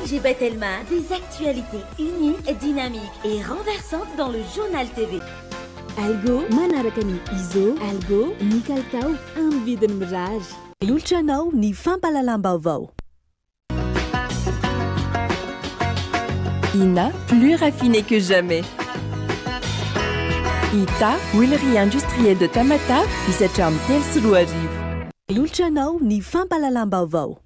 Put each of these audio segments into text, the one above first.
ONG Batelma, des actualités uniques, dynamiques et renversantes dans le Journal TV. Algo, manaraka ny ISO, Algo, ny kalitao amin'ny vidiny mirary. Manolotra anao ny fampahalalam-baovao. Ina, plus raffiné que jamais. Ita, huilerie industrielle de Tamatave, misy hatramin'ny 2003. Manolotra anao ny fampahalalam-baovao.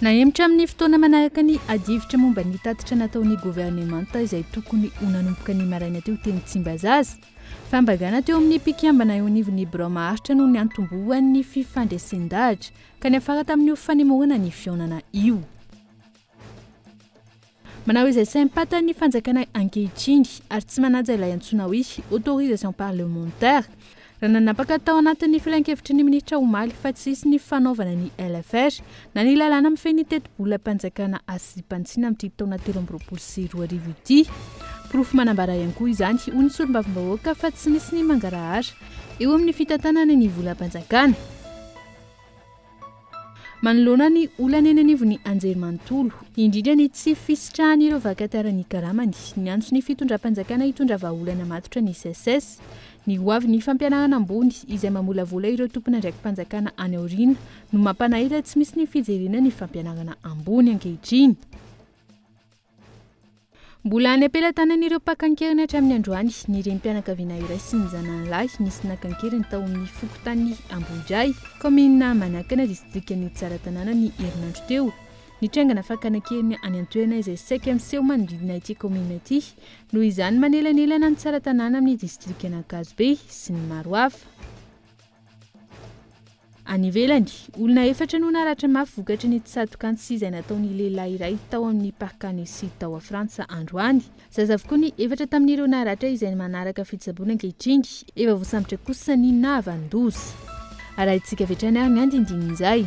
Nahemotra amin'ny fotoana manaraka ny adihevitra momba ny tatitra nataon'ny governemanta izay tokony ho nanomboka ny maraina teo teny Tsimbazaza. Fahambagana teo amin'ny mpikambana eo anivon'ny birao maharitra no niantombohan'ny fifandresen-dahatra ka niafara tamin'io fanemorana ny fihaonana io. Manao izay saim-pantany ny fanjakana ankehitriny ary tsy manaja ilay antsoina hoe autorisation parlementaire. Raha nanapaka tao anatin'ny filankevitry ny minisitra omaly fa tsy hisy ny fanaovana ny LFR na ny lalàna mifehy ny tetibolam-panjakana asiam-panitsiana amin'ity taona 2023 ity. Porofo manambara ihany koa izany, hoy ny solombavambahoaka, fa tsy misy ny mangarahara eo amin'ny fitantanana ny volam-panjakana. Manoloana ny olana eny anivon'ny anjerimanontolo, indrindra ny tsy fisitrahan'ireo vacataires ny karamany, niantso ny fitondram-panjakana hitondra vahaolana matotra ny Seces. Ny ho avin'ny fampianarana ambony izay mamolavola ireo tompon'andraiki-panjakana any aoriana no mampanahy raha tsy misy ny fijerena ny fampianarana ambony ankehitriny. Mbola any am-pelatanan'ireo mpaka an-keriny hatramin'ny androany ny renim-pianakaviana iray sy ny zanany lahy nisy naka an-keriny tao amin'ny fokontany Ambohidray, kaominina Manakana, distrikan'i Tsaratanàna ny herinandro teo. Nitrangana fakana an-keriny any an-toerana izay saika miseho manodidina ity kaominina ity noho izany manelanelana an'i Tsaratanàna amin'ny distrikan'Ankazobe sy ny maro hafa. Any ivelany, olona efatra no naratra mafy vokatry ny tsatok'antsy izay nataon'ny lehilahy iray tao amin'ny Parc Annecy tao Frantsa androany. Zaza avokoa ny efatra tamin'ireo naratra izay manaraka fitsaboana ankehitriny. Efa voasambotra kosa ny nahavanon-doza. Arahintsika avy hatrany ary ny andindinin'izay.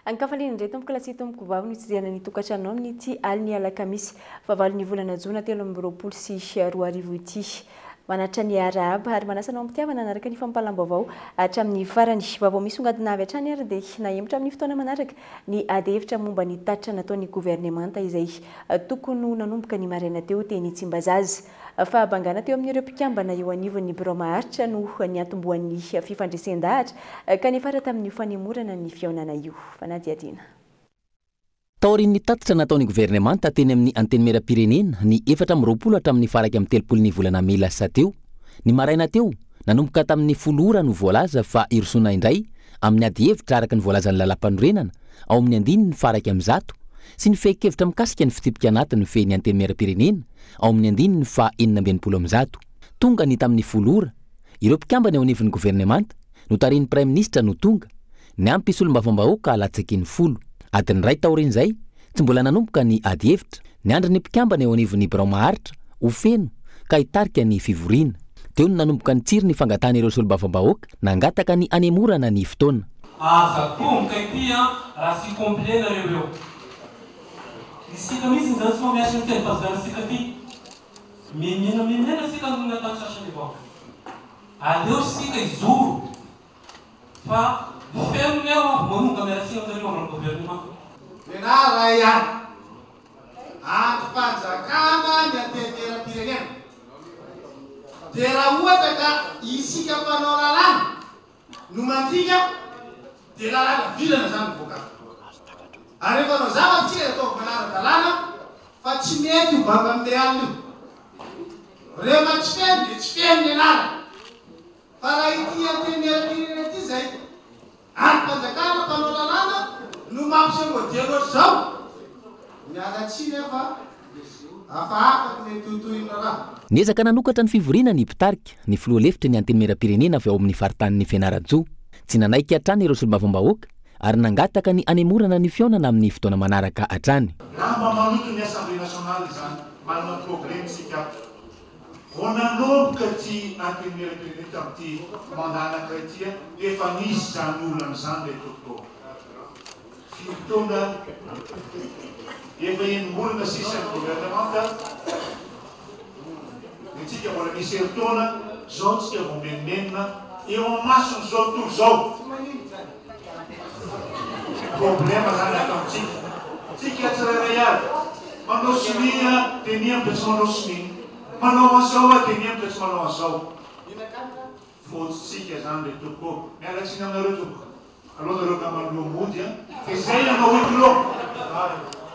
Ankafaliana indray tompoko lahy sy tompoko vavy no hitsidihana ny tokantranonao amin'ity alin'ny alakamisy fahavalon'ny volana jona 2023 ity. Manatitra ny arahaba ary manasa anao am-pitiavana hanaraka ny fampahalam-baovao hatramin'ny farany. Vaovao misongadina avy hatrany ary dia nahemotra amin'ny fotoana manaraka ny ady hevitra momba ny tatitra nataon'ny governemanta izay tokony ho nanomboka ny maraina teo teny Tsimbazaza. Fahabangana teo amin'ireo mpikambana eo anivon'ny birao maharitra no niantombohan'ny fifandresen-dahatra ka niafara tamin'io fanemorana ny fihaonana io. Fanadihadiana. Taorian'ny tatitra nataon'ny governemanta teny amin'ny Antenimierampirenena ny 24 hatramin'ny faha 31 ny volana mey lasa teo, ny maraina teo, nanomboka tamin'ny folo ora no voalaza fa hirosoana indray amin'ny adihevitra araka ny voalazan'ny lalàmpanorenana ao amin'ny andininy faha 101 sy ny fehin-kevitra mikasika ny fitsipika anatiny mifehy ny Antenimierampirenena ao amin'ny andininy faha 166. Tonga ny tamin'ny folo ora, ireo mpikambana eo anivon'ny governemanta, notarihin'ny Praiminisitra no tonga, Niampy solombavambahoaka latsaky ny folo. Adiny iray taorian'izay, tsy mbola nanomboka ny ady hevitra. Niandry ny mpikambana eo anivon'ny birao maharitra ho feno ka hitarika ny fivoriana. Teo no nanomboka nitsiry ny fangatahan'ireo solombavambahoaka nangataka ny hanemorana ny fotoana. Aza atomboka ity an, raha tsy complet nareo eo. Isika mihitsy izany tsy mahamiasa ny teny vazaha isika ty. Memena memena isika noho ny ataon'ny sasany avao. Aleo isika hijoro. Fa feno ny aho vao manonga miala tsiny aminareo membre gouvernement. Nenah ray ihany. Andrim-panjakana ny antenimierampirenena. Dia raha ohatra ka isika mpanao lalàna no mandika dia lalàna vilana izany mivoaka ato. Ary rehefa hanao zavatra isika dia ataovy manara-dalàna fa tsy mety io banga amin'ny alina io. Rehefa tsy feno dia tsy feno ny anarana. Fa raha ity Antenimierampirenena ity izay andrim-panjakana mpanao lalàna no mampiseho modely ohatr'izao, miala tsiny aho fa hafahafa ny mety ho tohin'ny raharaha. Niezaka nanokatra ny fivoriana ny mpitarika, ny filoha lefitry ny Antenimierampirenena avy ao amin'ny faritanin'i Fianarantsoa. Tsy nanaiky hatrany ireo solombavambahoaka. ary nangataka ny hanemorana ny fihaonana amin'ny fotoana manaraka hatrany. Lamba maloto ny Assemblée nationale izany, manana problème isika ato. Vao nanomboka ity Antenimierampirenena tamin'ity mandat anankiray ity dia efa nisy izany olana izany ry tompoko. Firy taona efa enim-bolana sisa ny gouvernemanta, ny antsika mbola misy herintaona, zao tsika vao menomenona eo amason'izao tontolo izao. Problème zany ato amintsika, tsika tsirairay avy manao sonia dia mihemotra tsy manao sonia, manao an'izao dia mihemotra tsy manao an'izao. Faute-tsika zany ry tompoko ô! Miala tsiny aminareo tompoko. Aleo nareo angamba aloha mody a! Dia zay hanao huis clos!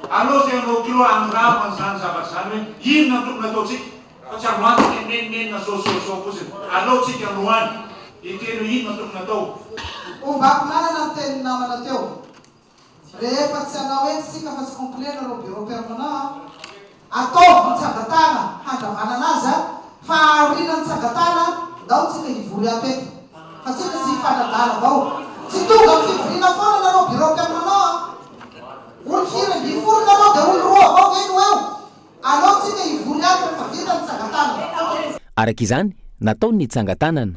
Aleo zay hanao huis clos handrava an'izany zavatra izany hoe inona no tokony hataontsika fa tsy androany tsika himenomenona zao zao zao fotsiny. Aleo tsika androany hiteny hoe inona no tokony hatao. Ombako lalana ny tenin'ny namana teo. Rehefa tsy hanao eny isika fa tsy complet nareo bureau permanent a! Ataovy ny tsangatana handravana anazy a! Fa aoriana ny tsangatana ndao tsika hivory ato eto fa tsika tsy hifanadala avao. Tsy tonga am fivoriana foana nareo bureau permanent a! Olo firy 11 nareo de olo roa avao ve no eo? Aleo tsika hivory ato rehefa vita ny tsangatanana. Araka izany, natao ny tsangatanana.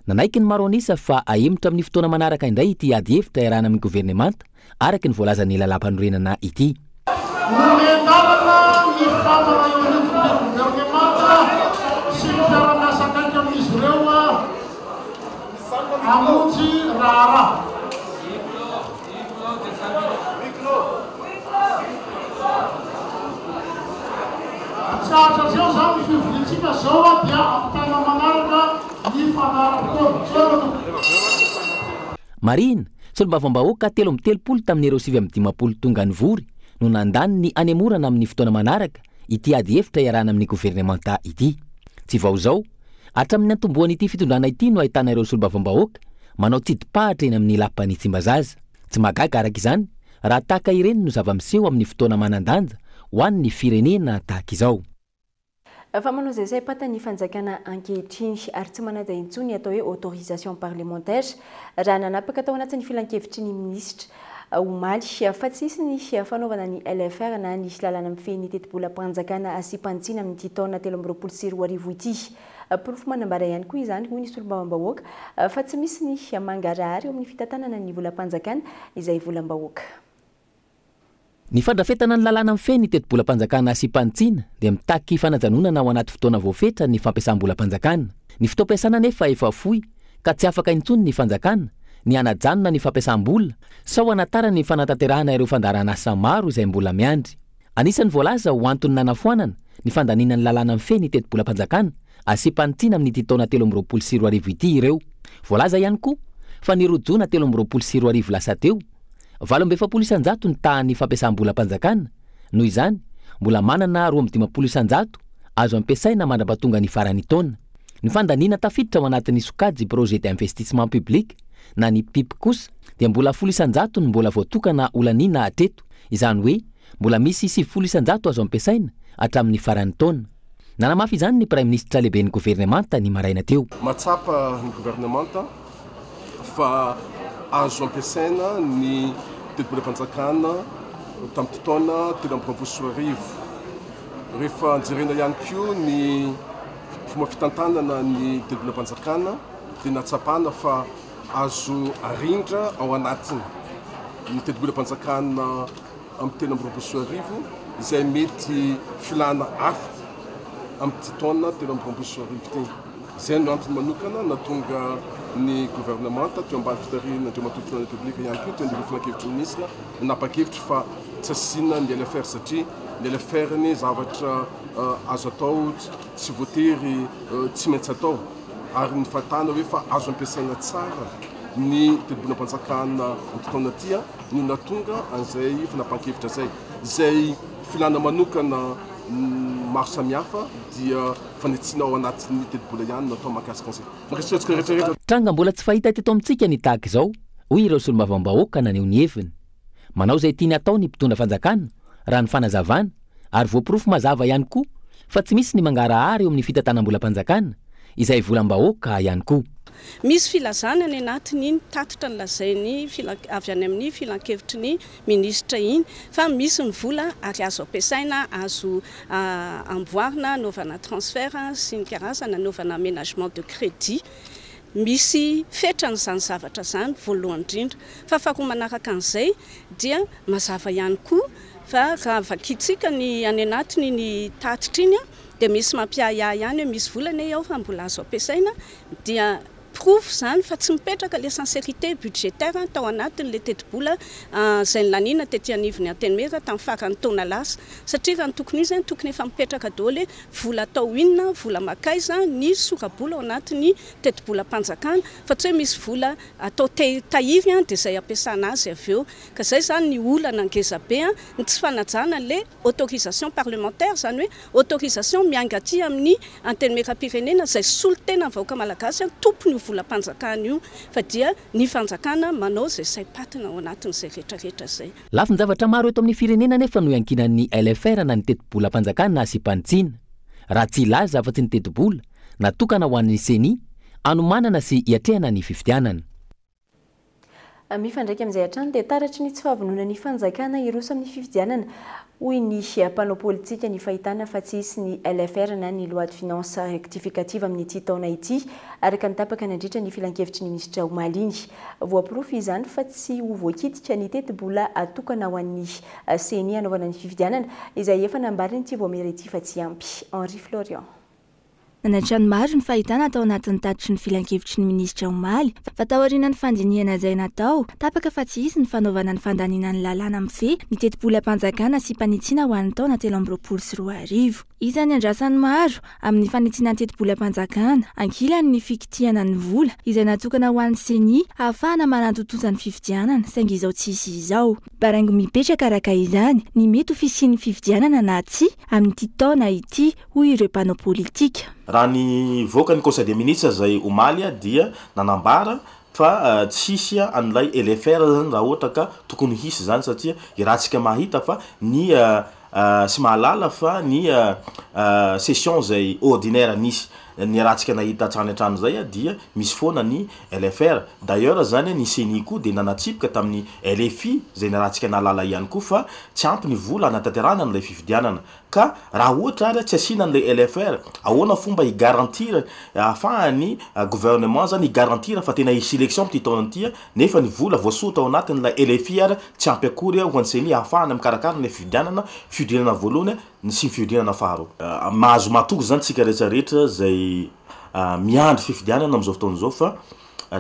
Nanaiky ny maro an'isa fa ahemotra amin'ny fotoana manaraka indray ity ady hevitra iarahana amin'ny governemanta araka ny voalazan'ny lalàmpanorenana ity. Nomen-dalana ny mpikambana eo anivon'ny governemanta sy ny mpiara-miasa akaiky amin'izy ireo hamonjy raharaha. Mitsahatra hatreo izany ny fivoriantsika izao dia ampitaina manaraka ny fandaharam-potoana. Misaotra tompoko. Marihina, solombavambahoaka 33 tamin'ireo 59 tonga nivory no nandany ny hanemorana amin'ny fotoana manaraka ity ady hevitra iarahana amin'ny governemanta ity. Tsy vao izao, hatramin'ny niantombohan'ity fitondrana ity no ahitana ireo solombavambahoaka manao tsidi-pahatra eny amin'ny lapan'i Tsimbazaza. Tsy mahagaga araka izany raha tahaka ireny no zava-miseho amin'ny fotoana manan-danja ho an'ny firenena tahaka izao. Fa manao izay saim-patan'ny fanjakana ankehitriny ary tsy manaja intsony ny atao hoe autorisation parlementaire raha nanapaka tao anatin'ny filankevitry ny minisitra omaly fa tsy hisy ny fanaovana ny LFR na ny lalàna mifehy ny tetibolam-panjakana asiam-panitsiana amin'ity taona 2023 ity. Porofo manambara ihany koa izany, hoy ny solombavambahoaka, fa tsy misy ny mangarahara eo amin'ny fitantanana ny volam-panjakana izay volam-bahoaka. Ny fandrafetana ny lalàna mifehy ny tetibolam-panjakana asiam-panitsiana dia mitaky fanajanonana ao anaty fotoana voafetra ny fampiasam-bolam-panjakana. Ny fotoam-piasana anefa efa fohy ka tsy afaka intsony ny fanjakana ny hanajanona ny fampiasam-bola sao hanatara ny fanatanterahana ireo fandaharanasa maro izay mbola miandry. Anisan'ny voalaza ho antony nanafoanana ny fandaniana ny lalàna mifehy ny tetibolam-panjakana asiam-panitsiana amin'ity taona 2023 ity ireo. Voalaza ihany koa fa ny 2 jona 2023 lasa teo, 48% ny tahan'ny fampiasam-bolam-panjakana, noho izany, mbola manana 52% azo ampiasaina mandra-pahatonga ny faran'ny taona. Ny fandaniana tafiditra ao anatin'ny sokajy projet d'investissement public na ny pip kosa dia mbola 10% no mbola voatokana holaniana hatreto, izany hoe mbola misy 90% azo ampiasaina hatramin'ny faran'ny taona. Nanamafy izany ny Praiminisitra lehiben'ny governemanta ny maraina teo. Mahatsapa ny governemanta fa azo ampiasaina ny tetibolam-panjakana tamin'ity taona 2023. Rehefa jerena ihany koa ny fomba fitantanana ny tetibolam-panjakana dia nahatsapana fa azo arindra ao anatin' ny tetibolam-panjakana amin'ny 2023 izay mety filàna hafa amin'ity taona 2023 ity. Izay no antony manokana nahatonga ny governemanta teo ambany fitarihan'Andriamatoa Filohan'ny Repoblika ihany koa teo anivon'ny Filankevitry ny Minisitra nanapa-kevitra fa tsy asiana ny LFR satria ny LFR anie zavatra azo atao tsy voatery tsy maintsy atao ary ny fahatana hoe fa azo ampiasaina tsara ny tetibolam-panjakana amin'ity taona ity no nahatonga an'izay fanapahan-kevitra izay. Izay filàna manokana maro samihafa dia fanitsiana ao anatin'ny tetibola ihany no atao mahakasika an'izay. Mankasitraka antsika rehetra rehetra. Tranga mbola tsy fahita teto amintsika ny tahaka izao, hoy ireo solombavambahoaka naneho ny heviny. Manao izay tiany hatao ny mpitondra fanjakana, raha ny fanazavana, ary voaporofo mazava ihany koa fa tsy misy ny mangarahara eo amin'ny fitantanam-bolam-panjakana, izay volam-bahoaka ihany koa. Misy filazana any anatin'iny tatitra nolazain'ny avy any amin'ny filankevitry ny minisitra iny fa misy ny vola ary azo ampiasaina, azo amboarina, anaovana transfert sy ny karazany, anaovana aménagement de crédit. Misy fetrany izany zavatra izany voalohany indrindra. Fa faharoa manaraka an'izay dia mazava ihany koa fa raha vakintsika ny any anatin'iny tatitra iny dia misy mampiahiahy ihany hoe misy vola anie ao fa mbola azo ampiasaina dia porofo izany fa tsy mipetraka ilay sincérité budgétaire tao anatin'ilay tetibola izay nolaniana tety anivon'ny Antenimiera tamin'ny faran'ny taona lasa satria raha ny tokony ho izy tokony efa mipetraka daholo hoe vola atao inona, vola mankaiza ny sora-bola ao anatin'ny tetibolam-panjakana fa tsy hoe misy vola atao tahiry dia izay ampiasana azy avy eo. Ka izay izany ny olana ngezabe, ny tsy fanajana ilay autorisation parlementaire, izany hoe autorisation miainga aty amin'ny Antenimierampirenena izay solontenan'ny vahoaka malagasy, tompon'io volam-panjakana io, fa dia ny fanjakana manao izay saim-patina ao anatin'izay rehetrarehetra izay. Lafin-javatra maro eto amin'ny firenena anefa no iankinan'ny LFR na ny tetibolam-panjakana asiam-panitsiana, raha tsy hilaza afa-tsy ny tetibola natokana ho an'ny Ceni hanomanana sy hiatrehana ny fifidianana. Mifandraika amin'izay hatrany dia taratry ny tsy fahavononan'ny fanjakana hiroso amin'ny fifidianana, hoy ny mpanao politika ny fahitana fa tsy hisy ny LFR na ny Loi de Finances Rectificative amin'ity taona ity, araka ny tapaka nandritra ny filankevitry ny minisitra omaly iny. Voaporofo izany fa tsy ho voakitika ny tetibola atokana ho an'ny Ceni hanaovana ny fifidianana, izay efa nambaran'ity vaomiera ity fa tsy ampy. Henri Florian. Nanaitra ny maro ny fahitana tao anatin'ny tatitry ny filankevitry ny minisitra omaly fa taorian'ny fandinihana izay natao, tapaka fa tsy hisy ny fanaovana ny fandaniana ny lalàna mifehy ny tetibolam-panjakana sy mpanitsiana ho an'ny taona 2023. Isan'ny andrasan'ny maro amin'ny fanitsiana ny tetibolam-panjakana, ankilany ny fikitihana ny vola izay natokana ho an'ny Ceni hahafahana manatontosa ny fifidianana saingy izao tsy hisy izao. Baraingo mipetraka araka izany ny mety ho fisian'ny fifidianana na tsia amin'ity taona ity hoy ireo mpanao politika. Raha nivoaka ny Conseil des ministres izay omaly dia nanambara fa tsy hisy an'ilay LFR zany raha ohatra ka tokony hisy izany satria iarahantsika mahita fa ny sy mahalala fa ny session izay ordinaire nisy niarahantsika nahita hatrany hatrany izay dia misy foana ny LFR. D'ailleurs zany ny Ceni koa dia nanatsipika tamin'ny LFI izay niarahantsika nahalala ihany koa fa tsy ampy ny vola hanatanterahana an'ilay fifidianana. Ka raha ohatra ary tsy asiana an'ilay LFR, ahoana fomba hi-garantir, ahafahan'ny gouvernement zany hi-garantir fa tena hisy élection amin'ity taona ity nefa ny vola voasoritra ao anatin'ilay LFI ary tsy ampy akory ho an'ny Ceni ahafahana mikarakara ilay fifidianana, fihodinana voalohany sy ny fihodinana faharoa. Mahazo matoky zany tsika rehetra rehetra izay miandry fifidianana amin'izao fotoana izao fa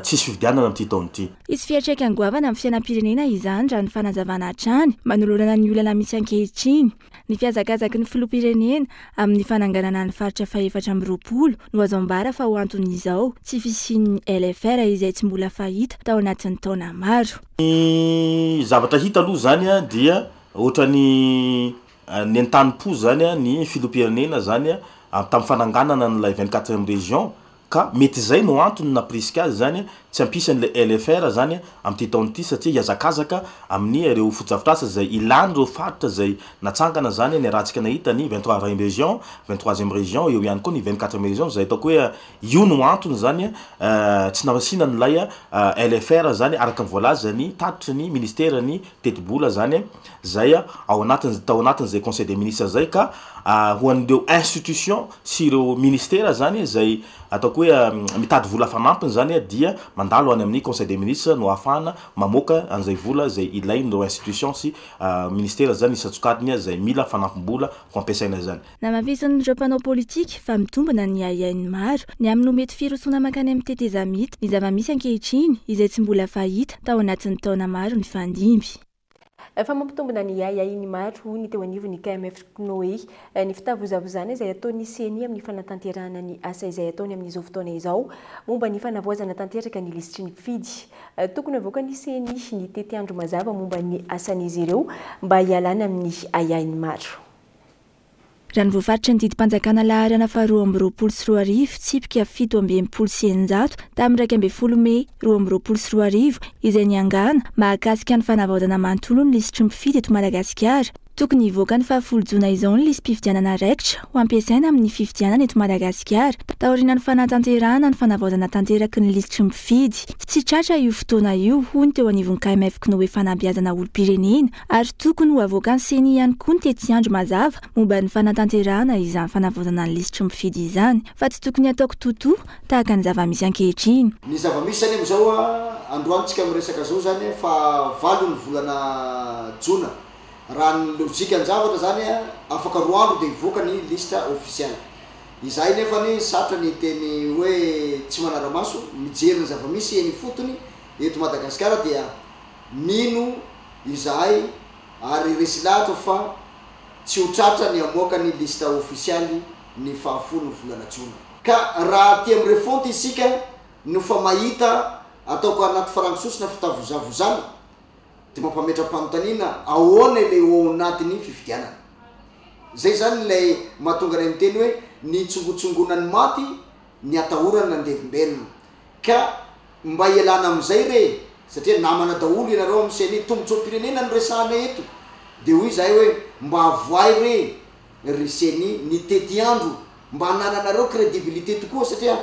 tsy hisy fifidianana amin'ity taona ity. Hisy fiantraikany goavana amin'ny fiainam-pirenena izany raha ny fanazavana hatrany manoloana ny olana misy ankehitriny. Ny fihazakazaky ny filoham-pirenena amin'ny fananganana ny faritra fahefatra amby roapolo no azo ambara fa ho anton'izao tsy fisian'ny LFR izay tsy mbola fahita tao anatin'ny taona maro. Ny zavatra hita aloha izany dia ohatran'ny nentanim-po izany ny filoham-pirenena izany tamin'ny fananganana an'ilay 24e région Ka mety izay no antony nampirisika azy izany tsy hampisy an'ilay LFR izany amin'ity taona ity satria hihazakazaka amin'ny ireo fotodrafitrasa izay ilàn'ireo faritra izay natsangana izany niarahantsika nahita ny 23 région, 23e région, eo ihany koa ny 24e région izay ataoko hoe io no antony izany tsy nasiana an'ilay LFR izany araka ny voalazan'ny tatitry ny ministeran'ny tetibola izany izay ao anatin'ny tao anatin'izay conseil des ministres izay ka ho an'ireo institution sy ireo ministera zany izay ataoko hoe mitady vola fanampiny zany dia mandalo any amin'ny conseil des ministres no ahafahana mamoaka an'izay vola izay ilain'ireo institution sy ministera zany isan-tsokajiny izay mila fanampim-bola ho ampiasaina izany. Namafisin'ireo mpanao politika fa mitombina ny ahiahin'ny maro ny amin'ny ho mety firosoana mankany amin'ny tetezamita ny zava-misy ankehitriny izay tsy mbola fahita tao anatin'ny taona maro nifandimby. Fa mampitombina ny ahiahin'ny maro, hoy ny teo anivon'ny KMF Cnoe, ny fitavozavozana izay ataon'ny Ceni amin'ny fanatanterahana ny asa izay ataony amin'izao fotoana izao momba ny fanavaozana tanteraka ny lisitry ny mpifidy. Tokony havoakan'ny Ceni ny tetiandro mazava momba ny asan'izy ireo mba hialana amin'ny ahiahin'ny maro. Raha ny voafaritry ny didim-panjakana laharana faha 2022 tsipika 667 tamin'ny 11 mey 2022 izay niangana mahakasika ny fanavaozana manontolo ny lisitry ny mpifidy eto Madagasikara. Tokony hivoaka ny fahafolo jona izao ny lisi-pifidianana raikitra ho ampiasaina amin'ny fifidianana eto Madagasikara, taorian'ny fanatanterahana ny fanavaozana tanteraky ny lisitry ny mpifidy. Tsy tratra io fotoana io, hoy ny teo anivon'ny KMF Cnoe Fanabeazana olom-pirenena, ary tokony ho avoakan'ny Ceni ihany koa ny tetiandro mazava momba ny fanatanterahana izany fanavaozana ny lisitry ny mpifidy izany, fa tsy tokony hatao kitoatoa tahaka ny zava-misy ankehitriny. Ny zava-misy zany amin'izao androany tsika miresaka zao zany fa valon'ny volana jona. Raha ny lojikan-javatra zany afaka roa andro dia hivoaka ny liste ofisialy. Izahay nefany sarotra ny hiteny hoe tsy manara-maso, mijery ny zava-misy eny ifotony eto Madagasikara dia mino izahay ary resy lahatra fa tsy ho tratra ny hamoaka ny liste ofisialy ny fahafolo volana jona. Ka raha aty amin'ny refonte isika no fa mahita ataoko anaty farango sosona fitavozavozana, dia mampametra-panontaniana ahoana ilay ao anatin'ny fifidianana. Izay izany ilay mahatonga anay miteny hoe ny tsongotsongona ny maty ny atahorana ny revimbelona. Ka mba hialana amin'izay re, satria namana daholo ianareo amin'ny ceni, tombotsoam-pirenena no resahanay eto, dia hoy izahay hoe mba avoahy re ry ceni ny tetiandro Mba hanananareo crédibilité tokoa satria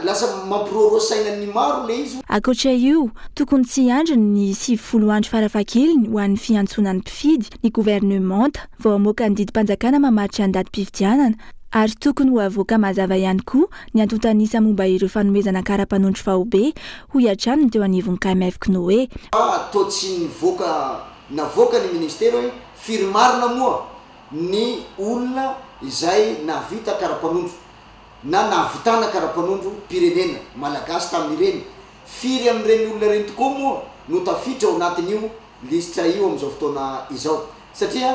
lasa mampiroaroa saina ny maro le izy. Ankoatra io, tokony tsy hiandry ny 90 andro farafahakeliny ho an'ny fiantsoana ny mpifidy ny governemanta vao hamoaka ny didim-panjakana mamaritra ny datim-pifidianana ary tokony ho avoaka mazava ihany koa ny antontan'isa momba ireo fanomezana kara-panondro faobe, hoy hatrany ny teo anivon'ny KMF Cnoe. Fa toa tsy nivoaka navoaka ny ministera hoe firy marina moa ny olona izay nahavita kara-panondro na nahavitana kara-panondro pirenena malagasy tamin'ireny, firy amin'ireny olona ireny tokoa moa no tafiditra ao anatin'io lisitra io amin'izao fotoana izao? Satria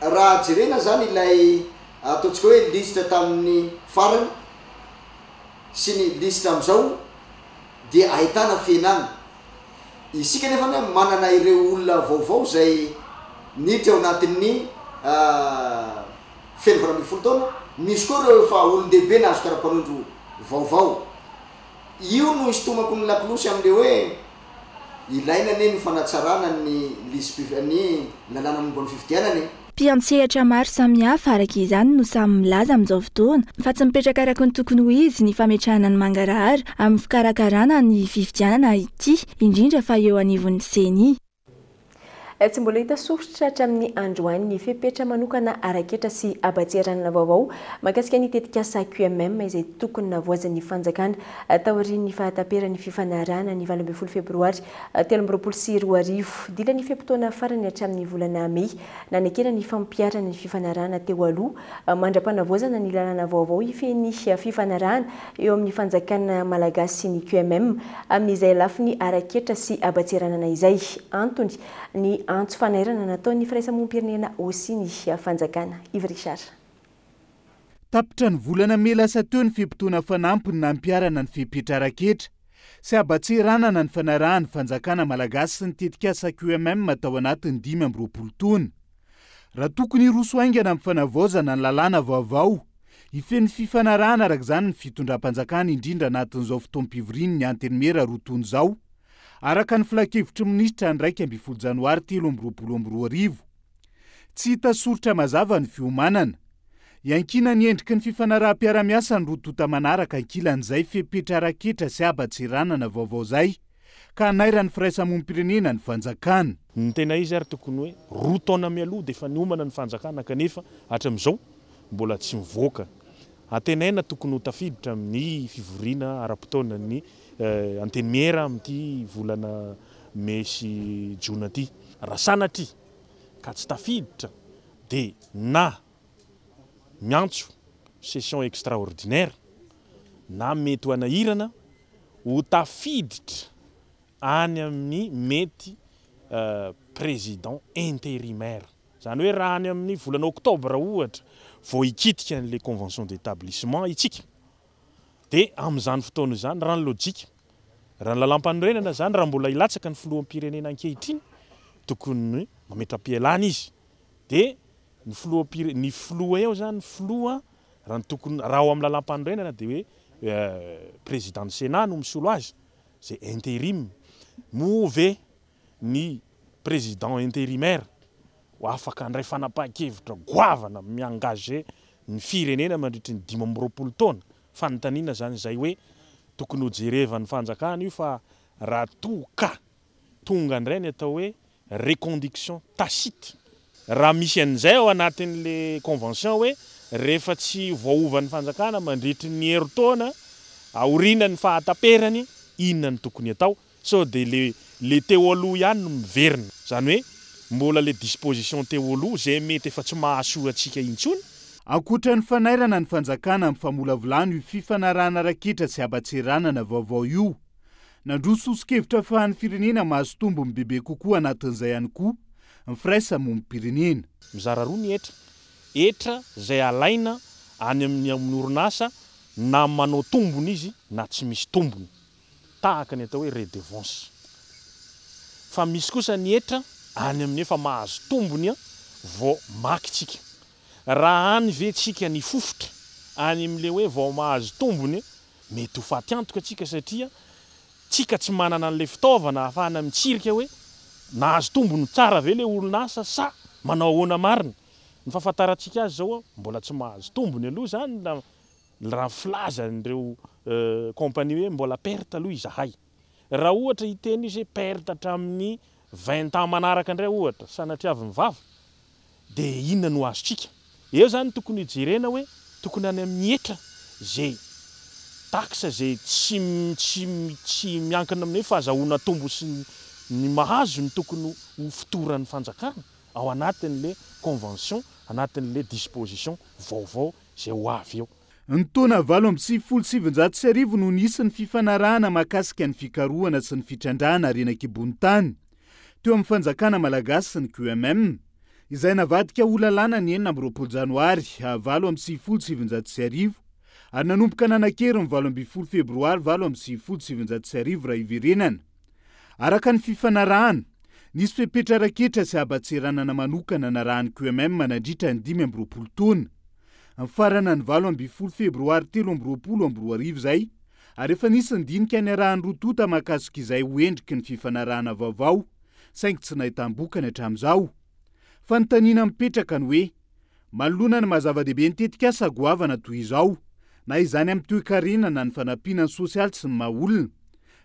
raha jerena izany ilay ataontsika hoe lisitra tamin'ny farany sy ny lisitra amin'izao dia ahitana fihenana. Isika anefa anie manana ireo olona vaovao izay niditra ao anatin'ny feno 18 taona, misy koa ireo efa olon-dehibe nahazo kara-panondro vaovao. Io no isintomako ny lakolosy amin'ilay hoe ilaina anie ny fanatsarana ny lisi-pifi-, ny lalàna momba ny fifidianana e. Mpiantsehatra maro samihafa araka izany no samy milaza amin'izao fotoana fa tsy mipetraka araka ny tokony ho izy ny fametrahana ny mangarahara amin'ny fikarakarana ny fifidianana ity, indrindra fa eo anivon'ny Ceni. Tsy mbola hita soritra hatramin'ny androany ny fepetra manokana ara-ketra sy haban-tseranana vaovao mahakasika ny tetikasa QMM izay tokony navoazin'ny fanjakana taorian'ny fahataperan'ny fifanarahana ny 18 febroary 2023. Dila ny fe-potoana farany hatramin'ny volana mey nanekena ny fampiharana ny fifanarahana teo aloha mandra-panavaozana ny lalàna vaovao hifehy ny fifanarahana eo amin'ny fanjakana malagasy sy ny QMM amin'izay lafiny ara-ketra sy haban-tseranana izay. Antony, ny antso fanairana nataon'ny firaisamonim-pirenena OSI ny fanjakana. Yves Richard. Tapitra ny volana mey lasa teo ny fe-potoana fanampiny nampiharana ny fepetra ara-ketra sy haban-tseranana nifanarahan'ny fanjakana malagasy sy ny tetikasa QMM tao anatin'ny 25 taona. Raha tokony hiroso haingana amin'ny fanavaozana ny lalàna vaovao hifehy ny fifanarahana araka izany ny fitondram-panjakana indrindra anatin'izao fotoam-pivorian'ny Antenimiera roa taona izao araka ny filankevitry ny minisitra ny 11 janoary 2023. Tsy hita soritra mazava ny fiomanana. Iankinan'ny endriky ny fifanaraham-piarahamiasa ny roa tonta manaraka ankilan'izay fepetra ara-ketra sy haban-tseranana vaovao izay ka hanairan'ny firaisamonim-pirenena ny fanjakana. Ny tena izy ary tokony hoe roa taona mialoha dia efa niomana ny fanjakana kanefa hatramin'izao mbola tsy mivoaka. Antenaina tokony ho tafiditra amin'ny fivoriana ara-potoanan'ny Antenimiera amin'ity volana mey sy jona ity. Raha sanatria ka tsy tafiditra dia na miantso session extraordinaire na mety ho hanahirana ho tafiditra any amin'ny mety président intérimaire. Izany hoe raha any amin'ny volana oktobra ohatra vao hikitika an'ilay convention d'établissement isika Dia amin'izany fotoana izany, raha ny lojika, raha ny lalàmpanorenana izany, raha mbola hilatsaka ny filoham-pirenena ankehitriny, tokony mametra-pialana izy. Dia ny filoham-pire-, ny filoha eo izany, ny filoha, raha ny tokony, raha ao amin'ny lalàmpanorenana dia hoe président ny Sénat no misolo azy, izay intérim. Moa ve ny président intérimaire. ho afaka handray fanapahan-kevitra goavana mi-engager ny firenena mandritry ny 25 taona? Fanontaniana izany izay hoe tokony hojerevan'ny fanjakana io fa raha toa ka tonga indray ny atao hoe reconduction tacite, raha misy an'izay ao anatin'le convention hoe rehefa tsy voaovan'ny fanjakana mandritry ny herintaona aorianan'ny fahataperany, inona no tokony atao? Sao dia le le teo aloha ihany no miverina. Izany hoe mbola le disposition teo aloha izay mety efa tsy mahasoa antsika intsony. Ankoatra ny fanairana ny fanjakana amin'ny famolavolana io fifanarahana ara-ketra sy haban-tseranana vaovao io, nandroso soso-kevitra afahan'ny firenena mahazo tombony bebe kokoa anatin'izay ihany koa ny firaisamonim-pirenena. Mizara roa ny hetra. Hetra izay alaina any amin'ny amin'ny orinasa na manao tombony izy na tsy misy tombony. tahaka ny atao hoe redevance. Fa misy kosa ny hetra any amin'ny efa mahazo tombony vao maka tsika. Raha any ve tsika nifofotra any amin'ilay hoe vao mahazo tombony, mety ho faty antoka tsika satria tsika tsy manana an'ilay fitaovana ahafahana mitsirika hoe nahazo tombony tsara ve ilay orinasa sa manao ahoana marina. Ny fahafantarantsika azy izao mbola tsy mahazo tombony aloha izany na Raha filazan'ireo compagnie hoe mbola perte aloha izahay. Raha ohatra hiteny izy hoe perte hatramin'ny 20 ans manaraka indray ohatra, sanatriavin'ny vava, dia inona no azontsika? Eo izany tokony hijerena hoe tokony any amin'ny hetra izay taxe izay tsy tsy tsy miankina amin'ny hoe fahazahoana tombo sy ny mahazo no tokony ho fotoran'ny fanjakana ao anatin'ilay convention, anatin'ilay disposition vaovao izay ho avy eo. Ny taona 1998 no nisy ny fifanarahana mahakasika ny fikarohana sy ny fitrandrahana harena an-kibon'ny tany teo amin'ny fanjakana malagasy sy ny QMM, izay navadika ho lalàna ny 26 janoary 1998 ary nanomboka nanan-kery ny 18 febroary 1998 raha hiverenana. Araka ny fifanarahana, nisy fepetra ara-ketra sy haban-tseranana manokana narahan'ny QMM nandritra ny 25 taona. Nifarana ny 18 febroary 2023 izay, ary efa nisy ny dinika niarahan'ny roa tonta mahakasika izay ho endriky ny fifanarahana vaovao, saingy tsy nahitam-bokany hatramin'izao. Fanontaniana mipetraka ny hoe, Manoloana ny maha zava-dehibe ny tetikasa goavana toy izao, na izany amin'ny toekarena na ny fanampiana ny sosialy sy ny maha olona,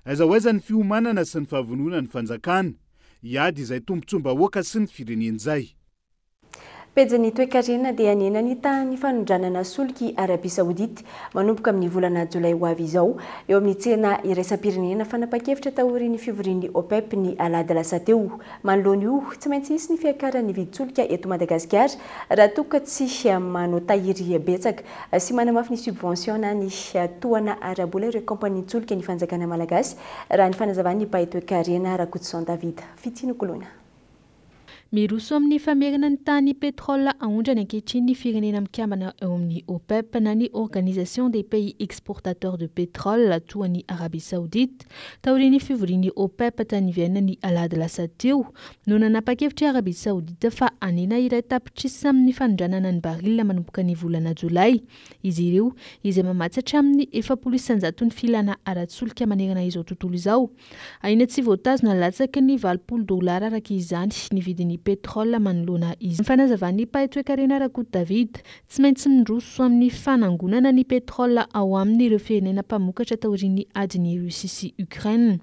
aiza ho aiza ny fiomanana sy ny fahavononan'ny fanjakana hiady izay tombontsoam-bahoaka sy ny firenena izay? Pejin'ny toekarena dia nihena ny tahan'ny fanondranana solika i Arabie Saoudite manomboka amin'ny volana jolay ho avy izao eo amin'ny tsena iraisam-pirenena Fanapa-kevitra taorian'ny fivorian'ny OPEP ny alahady lasa teo. Manoloana io, tsy maintsy hisy ny fiakaran'ny vidin-tsolika eto Madagasikara raha toa ka tsy manao tahiry betsaka sy manamafy ny subvention na ny tohana ara-bola ireo kaompanian-tsolika ny fanjakana malagasy, raha ny fanazavan'ny mpahay toekarena Rakotoson David. Fitia Nokoloina. Miroso amin'ny famerana ny tahan'ny pétrole aondrany ankehitriny ny firenena mikambana eo amin'ny OPEP na ny Organisation des pays exportateurs de pétrole toa an'i Arabie Saoudite. Taorian'ny fivorian'ny OPEP tany Vienne ny alahady lasa teo no nanapa-kevitra i Arabie Saoudite fa hanena iray tapitrisa amin'ny fanondranana ny barila manomboka ny volana jolay izy ireo izay mamatsy hatramin'ny 40 isan-jaton'ny filana ara-tsolika manerana izao tontolo izao. Ahiana tsy voatazona latsaky ny 80 dolara araka izany ny vidin'ny pétrole manoloana izany. Fanazavan'ny mpahay toekarena Rakoto David, tsy maintsy miroso amin'ny fanangonana ny pétrole ao aminy ireo firenena mpamokatra taorian'ny adin'i Russie sy Ukraine.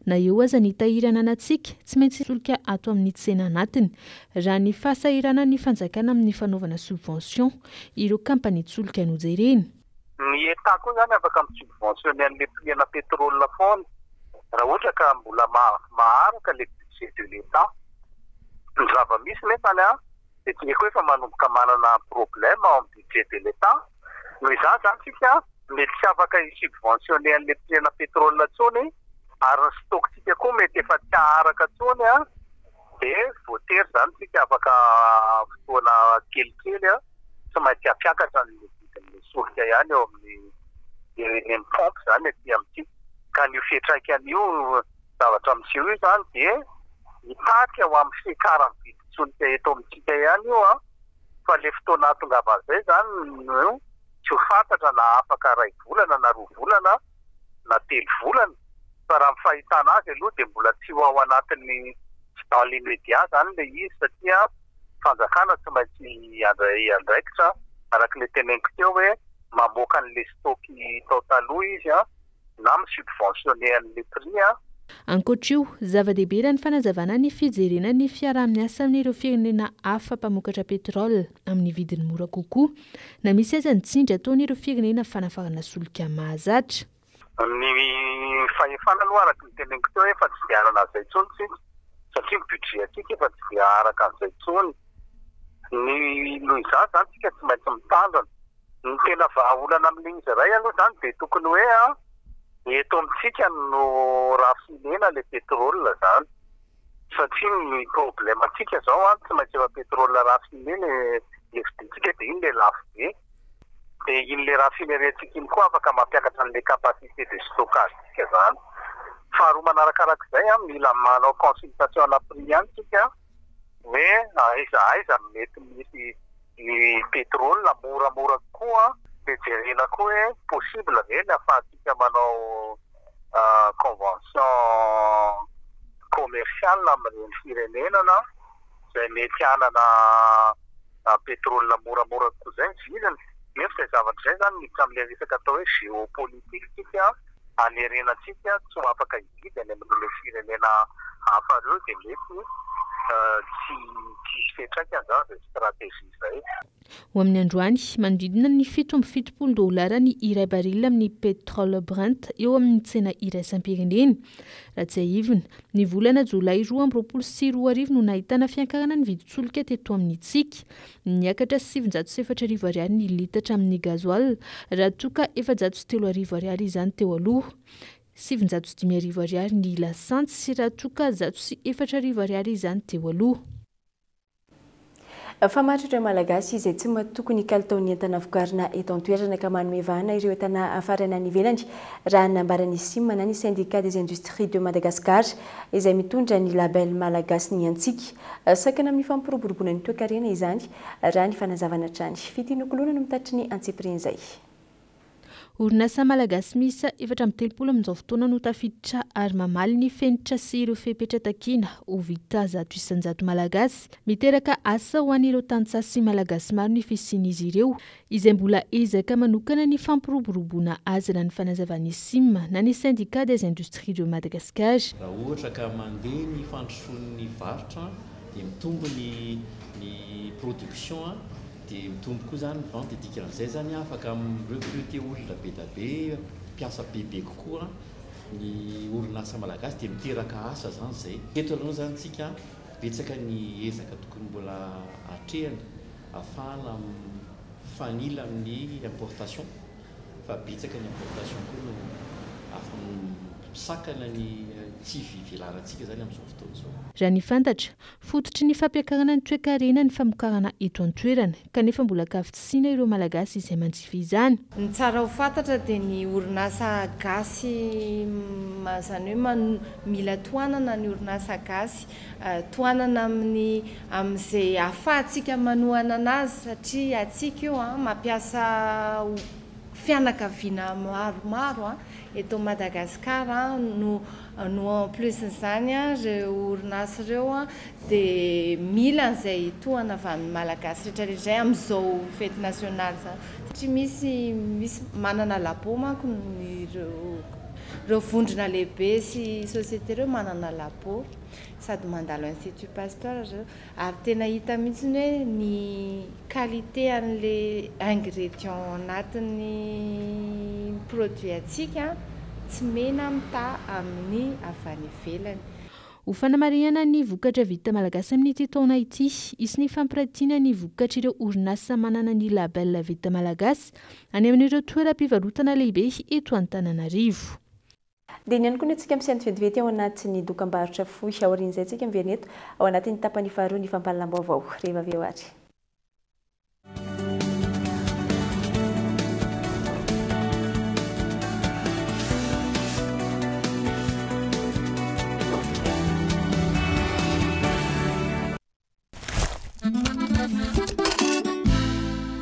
Na eo aza ny tahiry ananantsika, tsy maintsy solika ato amin'ny tsena anatiny. Raha ny fahasahiranan'ny fanjakana amin'ny fanaovana subvention ireo kampanian-tsolika no jerena. Ny Etat koa zany afaka mi-subventionner an'le prix ana pétrole foana raha ohatra ka mbola maharaka le budget de l'Etat. Ny zava-misy nefany an, dia tsika koa efa manomboka manana problème ao amin'ny budget de l'Etat. Noho izany zany tsika mety tsy afaka hi-subventionner an'le prix ana pétrole intsony ary ny stock-tsika koa mety efa tsy haharaka intsony an, dia voatery zany tsika afaka fotoana kelikely an, tsy maintsy hampiakatra ny vidin'ny solika ihany eo amin'ny eny amin'ny pompe izany aty amintsika. Ka an'io fiantraikany io zavatra miseho io izany dia mitarika ho amin'ny fiakaran'ny vidin-tsolika eto amintsika ihany io an, fa ilay fotoana hahatongavan'izay izany no tsy ho fantatra na afaka iray volana na roa volana na telo volana, fa raha ny fahitana azy aloha dia mbola tsy ho ao anatin'ny tsy dans l'immédiat izany ilay izy satria. Fanjakana tsy maintsy handray andraikitra araka ilay teneniko teo hoe mamoaka an'ilay stock tao taloha izy an, na mi-subventionner an'ilay prix an. Ankoatra io, zava-dehibe raha ny fanazavana ny fijerena ny fiaraha-miasa amin'ireo firenena hafa mpamokatra pétrole amin'ny vidiny mora kokoa, na misy aza ny tsindry ataon'ireo firenena fanafarana solika mahazatra. Ny fahefana aloha araka ny teneniko teo efa tsy dia hanana an'izay intsony isika satria ny budget antsika efa tsy dia haharaka an'izay intsony. Ny noho izany izany isika tsy maintsy mitandrina. Ny tena vahaolana amin'ilay izy iray aloha izany dia tokony hoe eto amintsika no raffinena ilay pétrole izany satria ny problème antsika izao tsy maintsy efa pétrole raffiné ilay vidintsika dia iny ilay lafo be. Dia iny le raffinerie-ntsika iny koa afaka mampiakatra an'le capacité de stockage-ntsika zany. Faharoa manarakarak'izay an, mila manao consultation ana prix ihany tsika hoe aiza aiza no mety misy ny pétrole moramora kokoa, dia jerena koa hoe possible ve ny ahafahantsika manao convention commerciale amin'ireny firenena na izay mety hanana pétrole moramora kokoa izay ny vidiny, nefa izay zavatra izay izany miditra amin'ilay resaka atao hoe géopolitique tsika, hanerena antsika tsy ho afaka hividy any amin'ireo firenena hafa ireo dia mety tsy hisy fiantraikany izany izay stratégie izay. Ho amin'ny androany, manodidina ny 77 dolara ny iray baril amin'ny pétrole Brent eo amin'ny tsena iraisam-pirenena. Raha tsiahivina, ny volana jolay 2022 no nahitana fiankarana ny vidin-tsolika teto amintsika. Niakatra 904 ariary ny litatra amin'ny gasoil raha toa ka 403 ariary izany teo aloha. 905 ariary ny lasantsy raha toa ka 104 ariary izany teo aloha. Fa maro ireo Malagasy izay tsy matoky ny kalitaon'ny entana vokarina eto an-toerana ka manome vahana ireo entana hafarana any ivelany, raha ny nambaran'ny SIM na ny Syndicat des Industries de Madagascar izay mitondra ny label Malagasy ny antsika. Sakana amin'ny fampiroboroboana ny toekarena izany, raha ny fanazavana hatrany. Fitia Nokoloana no mitatry ny antsipirian'izay. Orinasa malagasy miisa 34 amin'izao fotoana no tafiditra ary mamaly ny fenitra sy ireo fepetra takiana ho vita 100% malagasy. Miteraka asa ho an'ireo tantsaha sy malagasy maro ny fisian'izy ireo, izay mbola ezaka manokana ny fampiroboroboana azy raha ny fanazavan'ny SIM na ny Syndicat des Industries de Madagascar. Raha ohatra ka mandeha ny fandrosoan'ny varotra dia mitombo ny ny production Dia mitombo koa izany ny vente, dikan'izay izany afaka mi-recruter olona be da be, mpiasa bebe kokoa ny orinasa malagasy dia miteraka asa izany izay. Eto aloha izany tsika betsaka ny ezaka tokony mbola atrehina ahafahana mifanila amin'ny importation fa betsaka ny importation koa no afa misakana ny tsy fivelarantsika izany amin'izao fotoana izao. Raha ny fantatra, fototry ny fampiakarana ny toekarena ny famokarana eto an-toerana, kanefa mbola ankavitsiana ireo Malagasy izay manjifa izany. Ny tsara ho fantatra dia ny orinasa gasy izany hoe mila tohanana ny orinasa gasy, tohanana amin'ny amin'izay ahafahantsika manohana anazy satria antsika io an, mampiasa fianakaviana maromaro eto Madagascar no no en plus n'izany ireo orinasa ireo dia mila an'izay tohana avy amin'ny Malagasy rehetra rehetra izay amin'izao fety nasionaly izao satria misy misy manana labo manko ireo ireo vondrona lehibe sy société ireo manana labo sady mandalo institut Pasteur zareo Ary tena hita mihitsy hoe ny qualité an'le ingrédient ao anatin'ny produit antsika tsy mena mitaha amin'ny avy any ivelany. Ho fanamarihana ny vokatra vita malagasy amin'ity taona ity, hisy ny fampiratiana ny vokatr'ireo orinasa manana ny label vita malagasy any amin'ireo toeram-pivarotana lehibe eto Antananarivo. Dia iny ihany koa ny antsika misento vetivety ao anatin'ny dokambarotra fohy. Aorian'izay isika miverina eto ao anatin'ny tapany faharoa ny fampahalalam-baovao. Rehefa avy eo ary.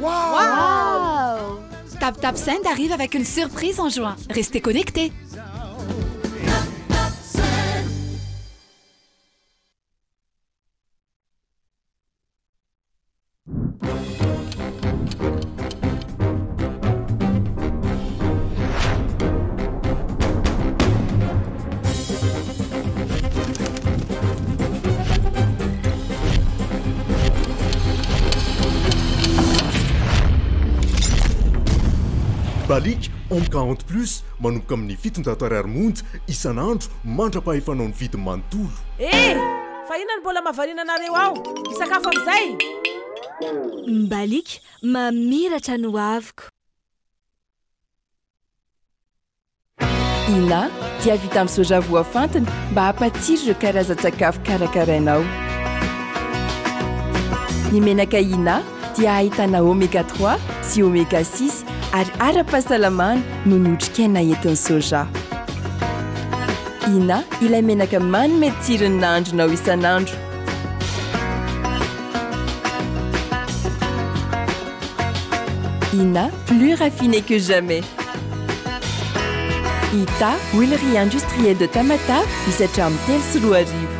Wow Tap Tap Send arrive avec une surprise en juin. Restez connectés. Mbaliaka Home 40 plus manomboka amin'ny 700 ariary monja isan'andro mandra-pahefanao ny vidiny manontolo. Eh! Fa inona no mbola mahavariana anareo ao? Hisakafo amin'izay? Mbaliaka, mamiratra ny hoaviko. Ina dia vita amin'ny soja voafantina mba hampatsiro ireo karazan-tsakafo karakarainao. Ny menaka Ina dia ahitana oméga 3 sy oméga 6 ary ara-pahasalamana noho ny otrikaina entin'ny soja. Ina ilay menaka manome tsiro ny nahandronao isan'andro. Ina, plus raffiné que jamais. Ita, huilerie industrielle de Tamatave, misy hatramin'ny 2003.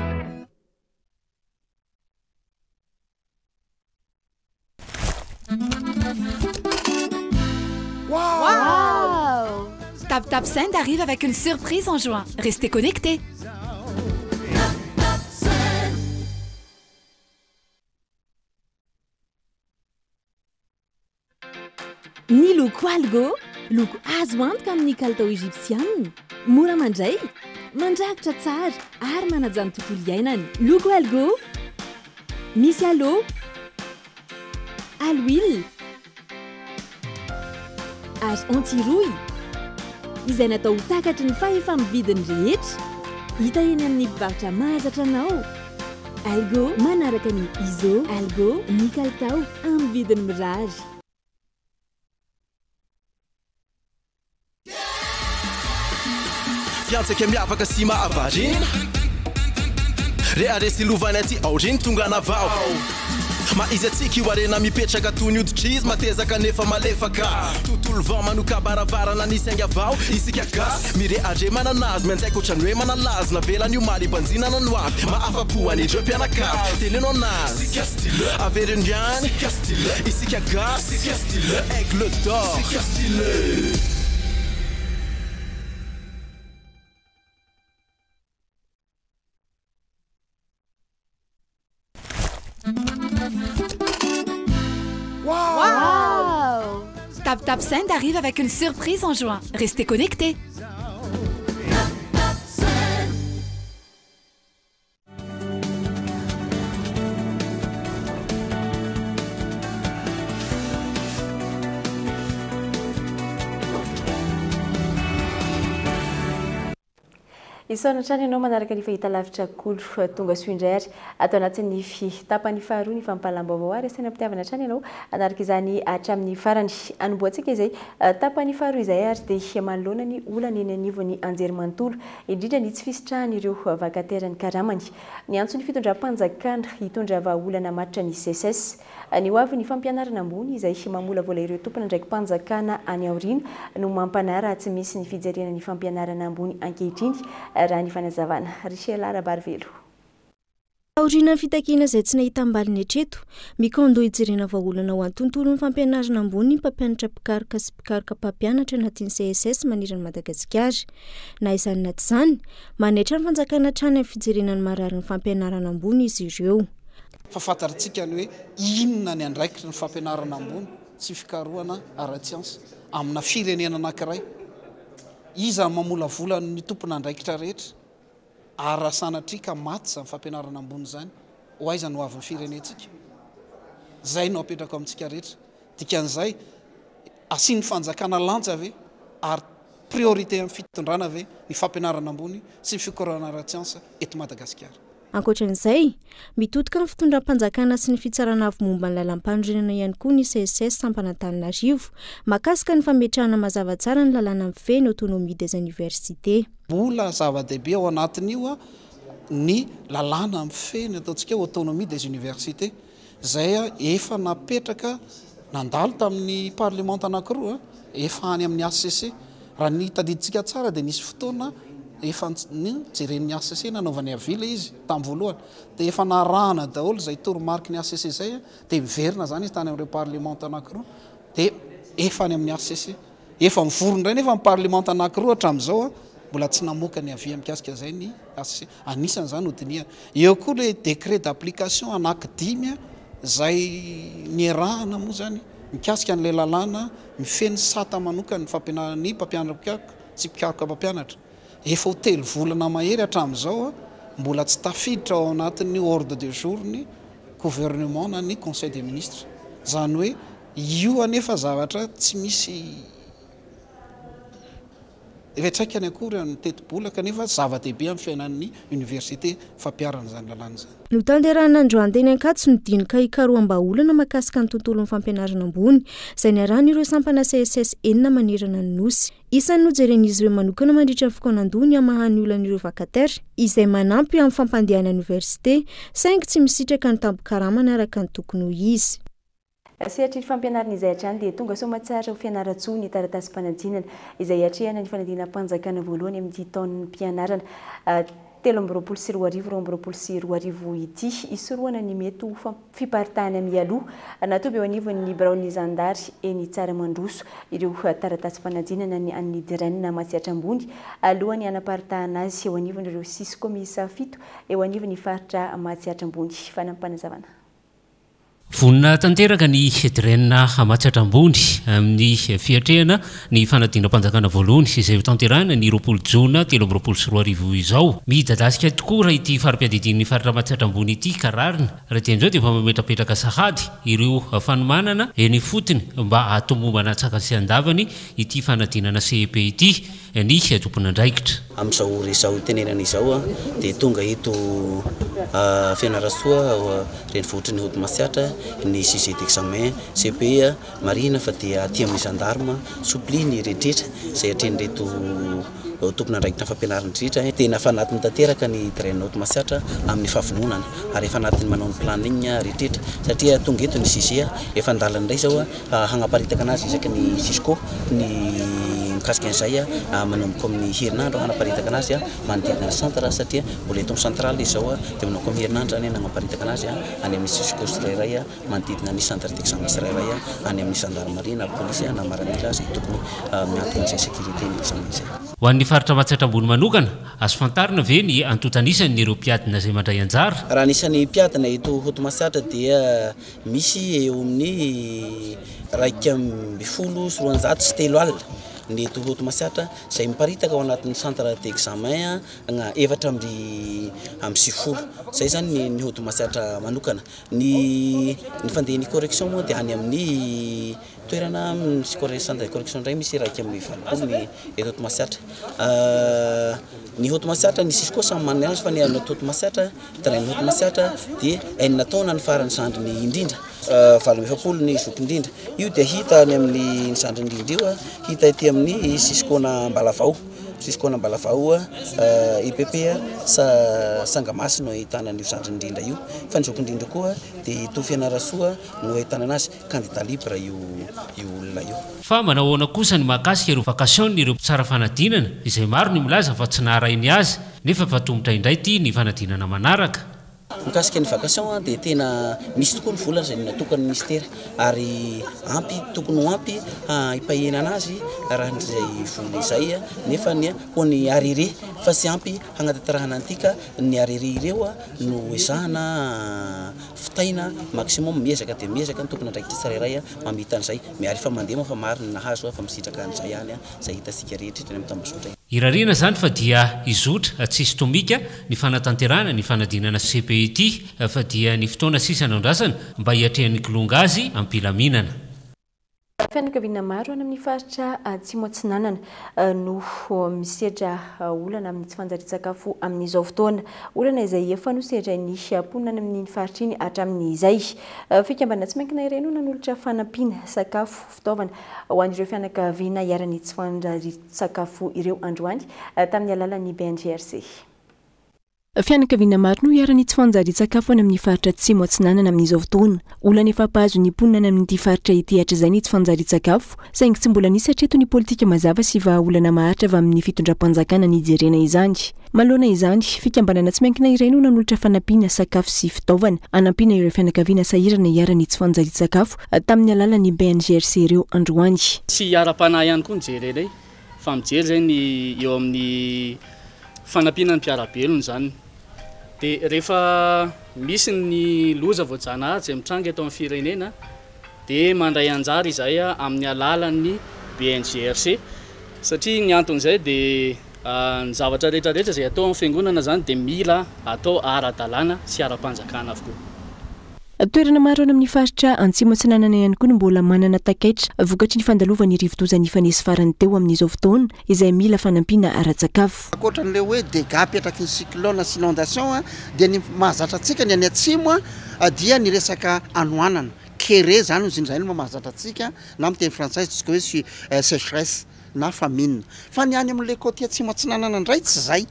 Wow Tap Tap Send arrive avec une surprise en juin. Restez connectés. Ny loko Algo, loko azo antoka amin'ny kalitao Egyptiana, mora mandray, mandrakotra tsara ary manaja ny tontolo iainana. Loko Algo, misy aloe, aloe ary anti-rouille, izay natao ho takatry ny fahefa-mividin'ny rehetra. Hita eny amin'ny mpivarotra mahazatra anao. Algo, manaraka ny ISO, Algo, ny kalitao amin'ny vidiny mirary. Fiantsika miavaka sy mahavariana Rehareha sy lovany aty aoriana tonga navao Maha izy antsika io harena mipetraka toy ny hoditr'izy mateza kanefa malefaka Tontolo vao manoka-baravarana nisy ainga vao Isika gasy mirehareha manana azy mianjaika ohatran'ny hoe manalazy Navelany omaly hibanjinana ny hoavy mahafa-po an'ireo mpianakavy Teneno anazy avereno ihany Isika gasy Aigle d'or. Wow Tap Tap Send arrive avec une surprise en juin. Restez connectés. Isaorana hatrany ianao manaraka ny fahitalavitra Kolo. Tonga soa indray ary ato anatin'ny tapany faharoa ny fampahalam-baovao ary asaina am-pitiavana hatrany ianao hanaraka izany hatramin'ny farany. Hanombohantsika izay tapany faharoa izay ary dia manoloana ny olana eny anivon'ny anjerimanontolo indrindra ny tsy fisitrahan'ireo vacataires ny karamany. Niantso ny fitondram-panjakana hitondra vahaolana matotra ny Seces. Ny ho avin'ny fampianarana ambony izay mamolavola ireo tompon'andraiki-panjakana any aoriana no mampanahy raha tsy misy ny fijerena ny fampianarana ambony ankehitriny, raha ny fanazavana. Richela Rabarivelo. Taorian'ny fitakiana izay tsy nahitam-baliny hatreto, mikaon-doha hijerena vahaolana ho an'ny tontolon'ny fampianarana ambony ny mpampianatra mpikaroka sy mpikaroka mpampianatra anatin'ny CSS manerana an'i Madagasikara. Na izany na tsy izany, manaitra ny fanjakana hatrany amin'ny fijerena ny mararin'ny fampianarana ambony izy ireo. Fa fantatrtsika ny hoe inona ny andraikitry ny fampianarana ambony sy fikarohana ara-tsiansa amina firenena anankiray. Iza no mamolavola ny tompon'andraikitra rehetra? Ary raha sanatria ka maty izany fampianarana ambony izany, ho aiza ny hoavin'ny firenentsika? Izay no apetrako amintsika rehetra. Dikan'izay, asian'ny fanjakana lanja ve ary priorité amin'ny fitondrana ve ny fampianarana ambony sy ny fikarohana ara-tsiansa eto Madagasikara? Ankoatra an'izay, mitodika amin'ny fitondram-panjakana sy ny fitsarana avo momba ny lalàmpanorenana ihany koa ny CSS sampana Antananarivo, mahakasika ny fametrahana mazava tsara ny lalàna mifehy ny autonomie des universités. Mbola zava-dehibe ao anatin'io ny lalàna mifehy ny ataontsika hoe autonomie des universités izay efa napetraka nandalo tamin'ny parlemanta anankiroa, efa any amin'ny hcc. Raha ny tadidintsika tsara dia nisy fotoana efa nojeren'ny hcc nanaovany avis ilay izy tamin'ny voalohany dia efa narahana daholo izay toromariky ny hcc izay dia miverina izany izy tany amin'ireo parlemanta anankiroa dia efa any amin'ny hcc. Efa mivory indray nefa ny parlemanta anankiroa hatramin'izao mbola tsy namoaka ny avis mikasika izay ny hcc. Anisan'izany hodinihana. Eo koa ilay décret d'application anankidimy izay niarahana moa izany mikasika an'ilay lalàna mifehy ny sata manokan'ny fampianaran'ny mpampianatra mpikaroka sy mpikaroka mpampianatra. Efa ho telo volana mahery hatramin'izao mbola tsy tafiditra ao anatin'ny ordre du jour ny gouvernement na ny conseil des ministres. Izany hoe io anefa zavatra tsy misy fiantraikany akory amin'ny tetibola kanefa zava-dehibe amin'ny fiainan'ny université fampiharana izany lalàna izany. Notanterahina androany teny Ankatso ny dinika hikaroham-bahaolana mahakasika ny tontolon'ny fampianarana ambony, izay niarahan'ireo sampana CSS enina manerana ny Nosy. Isan'ny nojeren'izy ireo manokana mandritra ny fikaonandoha ny hamaha ny olan'ireo vacataires, izay manampy amin'ny fampandehanana oniversite, saingy tsy misitraka ny tambin-karamany araka ny tokony ho izy. Sehatry ny fampianarana izay hatrany dia tonga soamatsara ho Fianarantsoa ny taratasim-panadinana izay hiatrehana ny fanadinam-panjakana voalohany amin'ity taom-pianarana 2023 2022 ity. Hisorohana ny mety ho fiparitahana mialoha. Natoby eo anivon'ny biraon'ny zandary eny Tsaramandroso ireo taratasim-panadinana ny an'ny DREN Matsiatra Ambony alohan'ny hanaparitahana azy eo anivon'ireo Cisco miisa fito eo anivon'ny faritra Matsiatra Ambony. Fanampinazavana. Vonona tanteraka ny DREN Matsiatra Ambony amin'ny fiatrehana ny fanadinam-panjakana voalohany izay hotanterahina ny 20 jona 2023 izao. Midadasika tokoa raha ity fari-piadidian'ny faritra Matsiatra Ambony ity ka rariny raha dieny izao dia efa mametrapetraka sahady ireo fanomanana eny ifotony mba hahatomombana antsakany sy andavany ity fanadinana cepe ity. ny tompon'andraikitra. Amin'izao ora izao itenenana izao dia tonga eto Fianarantsoa renivohitry ny Haute Matsiatra ny sujet d'examen CPE. Marihina fa dia aty amin'ny gendarme soupli ny rehetrretra izay atrehin'ireto tompon'andraikitra fampianarana rehetra. Tena efa anatiny tanteraka ny DREN Haute Matsiatra amin'ny fahavononana ary efa anatiny manao ny planning rehetrretra satria tonga eto ny sujet efa an-dalana indray izao. Hagnaparitaka anazy isaky ny Cisco ny mikasika an'izay manomboka amin'ny herinandro hanaparitaka anazy manodidina ny centre satria mbola eto amin'ny centrale izy izao dia manomboka amin'ny herinandro izany nagnaparitaka anazy any amin'ny Cisco tsirairay manodidina ny centre d'examen tsirairay any amin'ny gendarmerie na polisy na maramila izay tokony miantoka an'izay sécurité ny examen izay. Ho an'ny faritra Matsiatra Ambony manokana, azo fantarina ve ny antontan'isan'ireo mpiadina izay mandray anjara? Raha ny isan'ny mpiadina eto Haute Matsiatra dia Misy eo amin'ny 211 ny eto Haute Matsiatra izay miparitaka ao anatin'ny centre d'examen 94. Izay izany ny ny Haute Matsiatra manokana. Ny ny fandehan'ny correction moa dia any amin'ny toerana misy corre- centre de correction indray misy 81 ny eto Haute Matsiatra. Ny Haute Matsiatra, ny Cisco samy manana ny azy fa ny eto Haute Matsiatra Drain'i Haute Matsiatra dia enina taona ny farany zandriny indrindra, 48 ny zokiny indrindra. Io dia hita any amin'ny ny zandriny indrindra io, hita ety amin'ny Cisco-na Ambalavao, Cisco-na Ambalavao, EPP Sangamasy no ahitana an'io zandriny indrindra io. Fa ny zokiny indrindra koa dia eto Fianarantsoa no ahitana anazy, candidat libre io io olona io. Fa manao ahoana kosa ny mahakasika ireo vacation-n'ireo mpitsara fanadinana izay maro ny milaza fa tsy naharay ny azy nefa efa atomotra indray ity ny fanadinana manaraka? Mikasika ny vacation dia tena misy tokoa ny vola izay natokan'ny minisitera ary ampy, tokony ho ampy hipahenana azy raha izay vola izay nefa ny ho an'ny arriéré fa tsy ampy hagnatanterahana an'ity ka ny arriéré ireo no ezahana fitaina maximum, miezaka dia miezaka ny tompon'andraikitra tsirairay mamita an'izay, ary efa mandeha moa fa maro ny nahazo fa misitraka an'izay ihany izay hitantsika rehetra eto any amin'ny tambazotra. Irariana izany fa dia hizotra tsisy tomika ny fanatanterahana ny fanadinana cepe ity fa dia ny fotoana sisa no andrasana mba hiatrehan'ny kilonga azy am-pilaminana. Fianakaviana maro any amin'ny faritra Atsimo Atsinanana no misedra olana amin'ny tsy fanjarian-tsakafo amin'izao fotoana. Olana izay efa nosedrain'ny mponina any amin'iny faritra iny hatramin'izay. Fikambanana tsy miankina iray no nanolotra fanampiana sakafo, fitaovana ho an'ireo fianakaviana iharan'ny tsy fanjarian-tsakafo ireo androany tamin'ny alalan'ny BNGRC. Fianakaviana maro no iharan'ny tsy fanjarian-tsakafo any amin'ny faritra Atsimo Atsinanana amin'izao fotoana. Olana efa mpahazo ny mponina any amin'ity faritra ity hatrizay ny tsy fanjarian-tsakafo, saingy tsy mbola nisy hatreto ny politika mazava sy vahaolana maharitra avy amin'ny fitondram-panjakana nijerena izany. Manoloana izany, fikambanana tsy miankina iray no nanolotra fanampiana sakafo sy fitaovana hanampiana ireo fianakaviana sahirana iharan'ny tsy fanjarian-tsakafo tamin'ny alalan'ny BNGRC ireo androany. Tsy ara-panahy ihany koa no jerenay fa mijery izay ny eo amin'ny fanampiana ny mpiara-belona izany. Dia rehefa misy ny loza voajanahary izay mitranga eto amin'ny firenena Dia mandray anjara izahay amin'ny alalan'ny BNGRC satria ny anton'izay dia ny zavatra rehetra rehetra izay atao amin'ny fiangonana izany dia mila atao ara-dalàna sy ara-panjakana avokoa. Toerana maro any amin'ny faritra Antsimo Atsinanana ihany koa no mbola manana takaitra vokatry ny fandalovan'ny rivodoza nifanesy farany teo amin'izao fotoana izay mila fanampiana ara-tsakafo. Ankoatra an'ilay hoe dégâts apetraky ny cyclone sy inondation dia ny mahazatra antsika ny any atsimo dia ny resaka hanoanana, kere zany ozy zay no mahazatra antsika na amin'ny teny frantsay izy hoe sécheresse na famine. Fa ny any amin'ilay côté atsimo atsinanana indray tsy zay.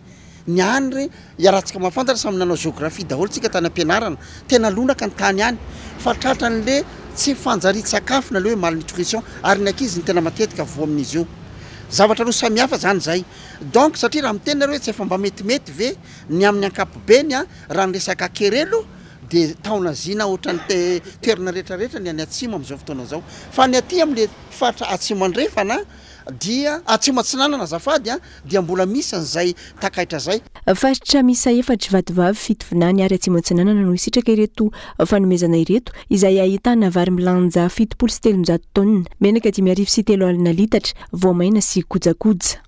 Ny any re iarahantsika mahafantatra samy nanao géographie daholo tsika tany am-pianarana, tena lonaka ny tany any fa tratran'le tsy fanjarian-tsakafo na le hoe malnutrition ary ny ankizy no tena matetika voa amin'izy io. Zavatra roa samihafa zany zay. Donc satria raha miteny nareo hoe tsy efa mba metimety ve ny amin'ny ankapobeny raha ny resaka kere aloha dia taona zina ohatran'ny toerana rehetra rehetra ny any atsimo amin'izao fotoana izao fa ny aty amin'le faritra atsimo andrefana dia atsimo atsinanana azafady a dia mbola misy an'izay takaitra zay. Faritra miisa efatra, Vatovavy, Fitovinany ary Atsimo Atsinanana no hisitraka ireto fanomezana ireto, izay ahitana vary milanja 370 taonina, menaka 350 litatra, voamaina sy kojakoja.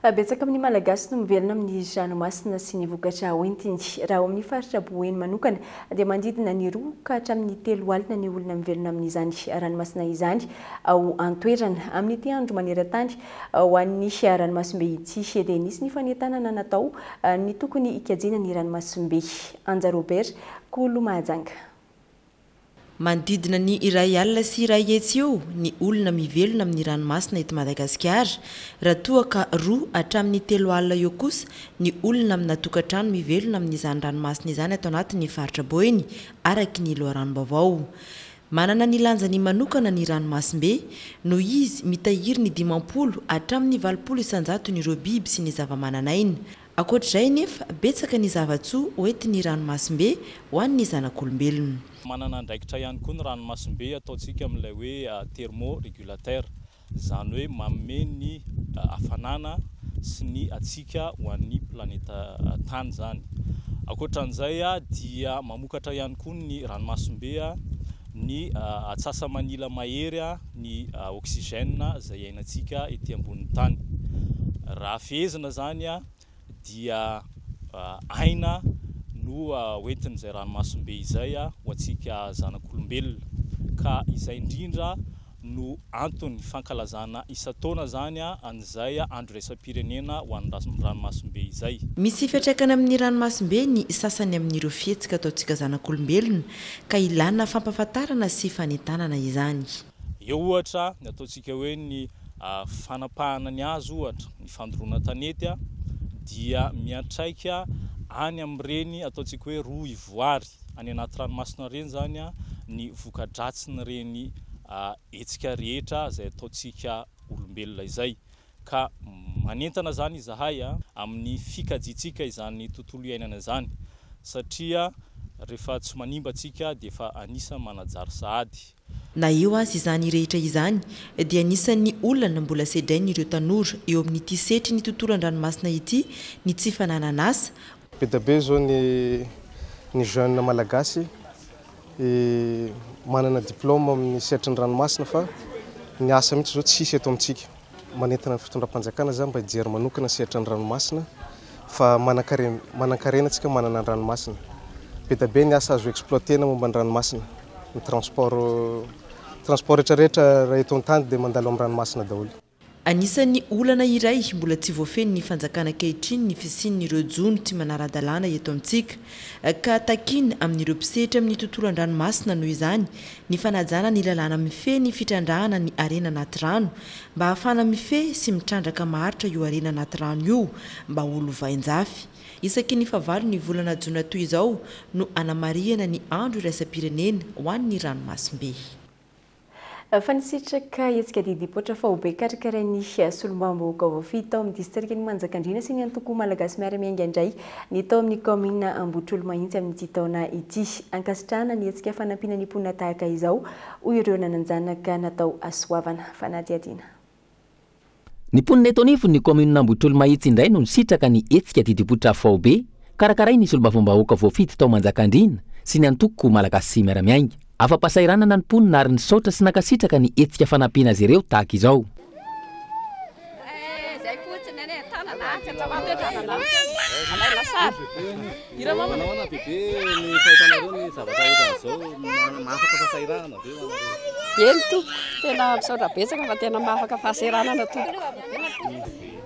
Betsaka amin'ny Malagasy no mivelona amin'ny ranomasina sy ny vokatra hoentiny. Raha ao amin'ny faritra Boeny manokana dia manodidina ny roa ka hatramin'ny telo alina ny olona mivelona amin'izany ranomasina izany ao an-toerana. Amin'ity andro maneran-tany ho an'ny ranomasimbe ity dia nisy ny fanentanana natao ny tokony hikajiana ny ranomasimbe. Anja Robert, Kolo Mahajanga. Manodidina ny 501 eo ny olona mivelona amin'ny ranomasina eto Madagasikara, raha toa ka roa hatramin'ny 30 eo kosa ny olona amina tokantrano mivelona amin'izany ranomasina izany ato anatin'ny faritra Boeny, araky ny loharanom-baovao. Manana ny lanjany manokana ny ranomasimbe, noho izy mitahiry ny 50 hatramin'ny 80 isan-jaton'ireo biby sy ny zavamananaina. Ankoatr'izay anefa, betsaka ny zava-tsoa hoentin'ny ranomasimbe ho an'ny zanak'olombelona. Manana andraikitra ihany koa ny ranomasimbe ataontsika amin'ilay hoe thermo-régulateur, izany hoe manome ny hafanana sy ny hatsiaka ho an'ny planeta tany izany. Ankoatran'izay dia mamokatra ihany koa ny ranomasimbe ny atsasa-manila mahery ny oxygène izay iainantsika ety ambonin'ny tany. Raha fehezina izany dia aina no hoentin'izay ranomasimbe izay ho antsika zanak'olombelona. Ka izay indrindra no anton'ny fankalazana isan-taona izany an'izay andro iraisam-pirenena ho an'ny ranomasimbe izay. Misy fiantraikany amin'ny ranomasimbe ny sasany amin'ireo fihetsika ataontsika zanak'olombelona ka ilana fampahafantarana sy fanentanana izany. Eo ohatra ny ataontsika hoe ny fanapahana ny hazo ohatra, ny fandoroana tanety dia miantraika any amin'ireny ataontsika hoe roa ivoary any anaty ranomasina ireny izany ny voka-dratsin'ireny hetsika rehetra izay ataontsika olombelona izay. Ka manentana izany izahay amin'ny fikajiantsika izany tontolo iainana izany satria rehefa tsy manimba tsika dia efa anisan'ny manajary sahady. Na eo aza izany rehetra izany dia anisan'ny olana mbola sedrain'ireo tanora eo amin'ity sehatry ny tontolo an-dranomasina ity ny tsy fananan'asa. Be dia be izao ny ny jeune malagasy manana diplôme amin'ny sehatry ny ranomasina fa ny asa mihitsy izao tsisy eto amintsika. Manentana ny fitondram-panjakana za mba hijery manokana sehatra ny ranomasina fa manankarena tsika manana ny ranomasina. Be dia be ny asa azo exploiter-na momba ny ranomasina. Ny transport transport rehetra rehetra raha eto an-tany dia mandalo amin'ny ranomasina daholo. Anisan'ny olana iray mbola tsy voafehin'ny fanjakana ankehitriny ny fisian'ireo jono tsy manara-dalàna eto amintsika ka takiana amin'ireo mpisehatra amin'ny tontolo an-dranomasina noho izany ny fanajana ny lalàna mifehy ny fitrandrahana ny harena anaty rano mba hahafahana mifehy sy mitrandraka maharitra io harena anaty rano io mba ho lovain-jafy. Isaky ny fahavalo ny volana jona toy izao no anamarihana ny andro iraisam-pirenena ho an'ny ranomasimbe. Fa nisitraka hetsika didim-poitra faobe karakarain'ny solombavambahoaka voafidy tao amin'ny distrikan'i Manjakandriana sy ny antoko Malagasy Miara-Miainga indray ny tao amin'ny kaominina Ambohitrolomahitsy amin'ity taona ity. Ankasitrahana ny hetsika fanampiana ny mponina tahaka izao, hoy ireo nanan-janaka natao hasoavana. Fanadihadiana. Ny mponina eto anivon'ny kaominina Ambohitrolomahitsy indray no nisitraka ny hetsika didim-poitra faobe karakarain'ny solombavambahoaka voafidy tao Manjakandriana sy ny antoko Malagasy Miara-Miainga. Afa-pahasahiranana ny mponina ary nisaotra sy nankasitraka ny hetsika fanampiana azy ireo tahaka izao. Eny tompoko, tena misaotra betsaka fa tena mahafaka fahasahiranana tompoko.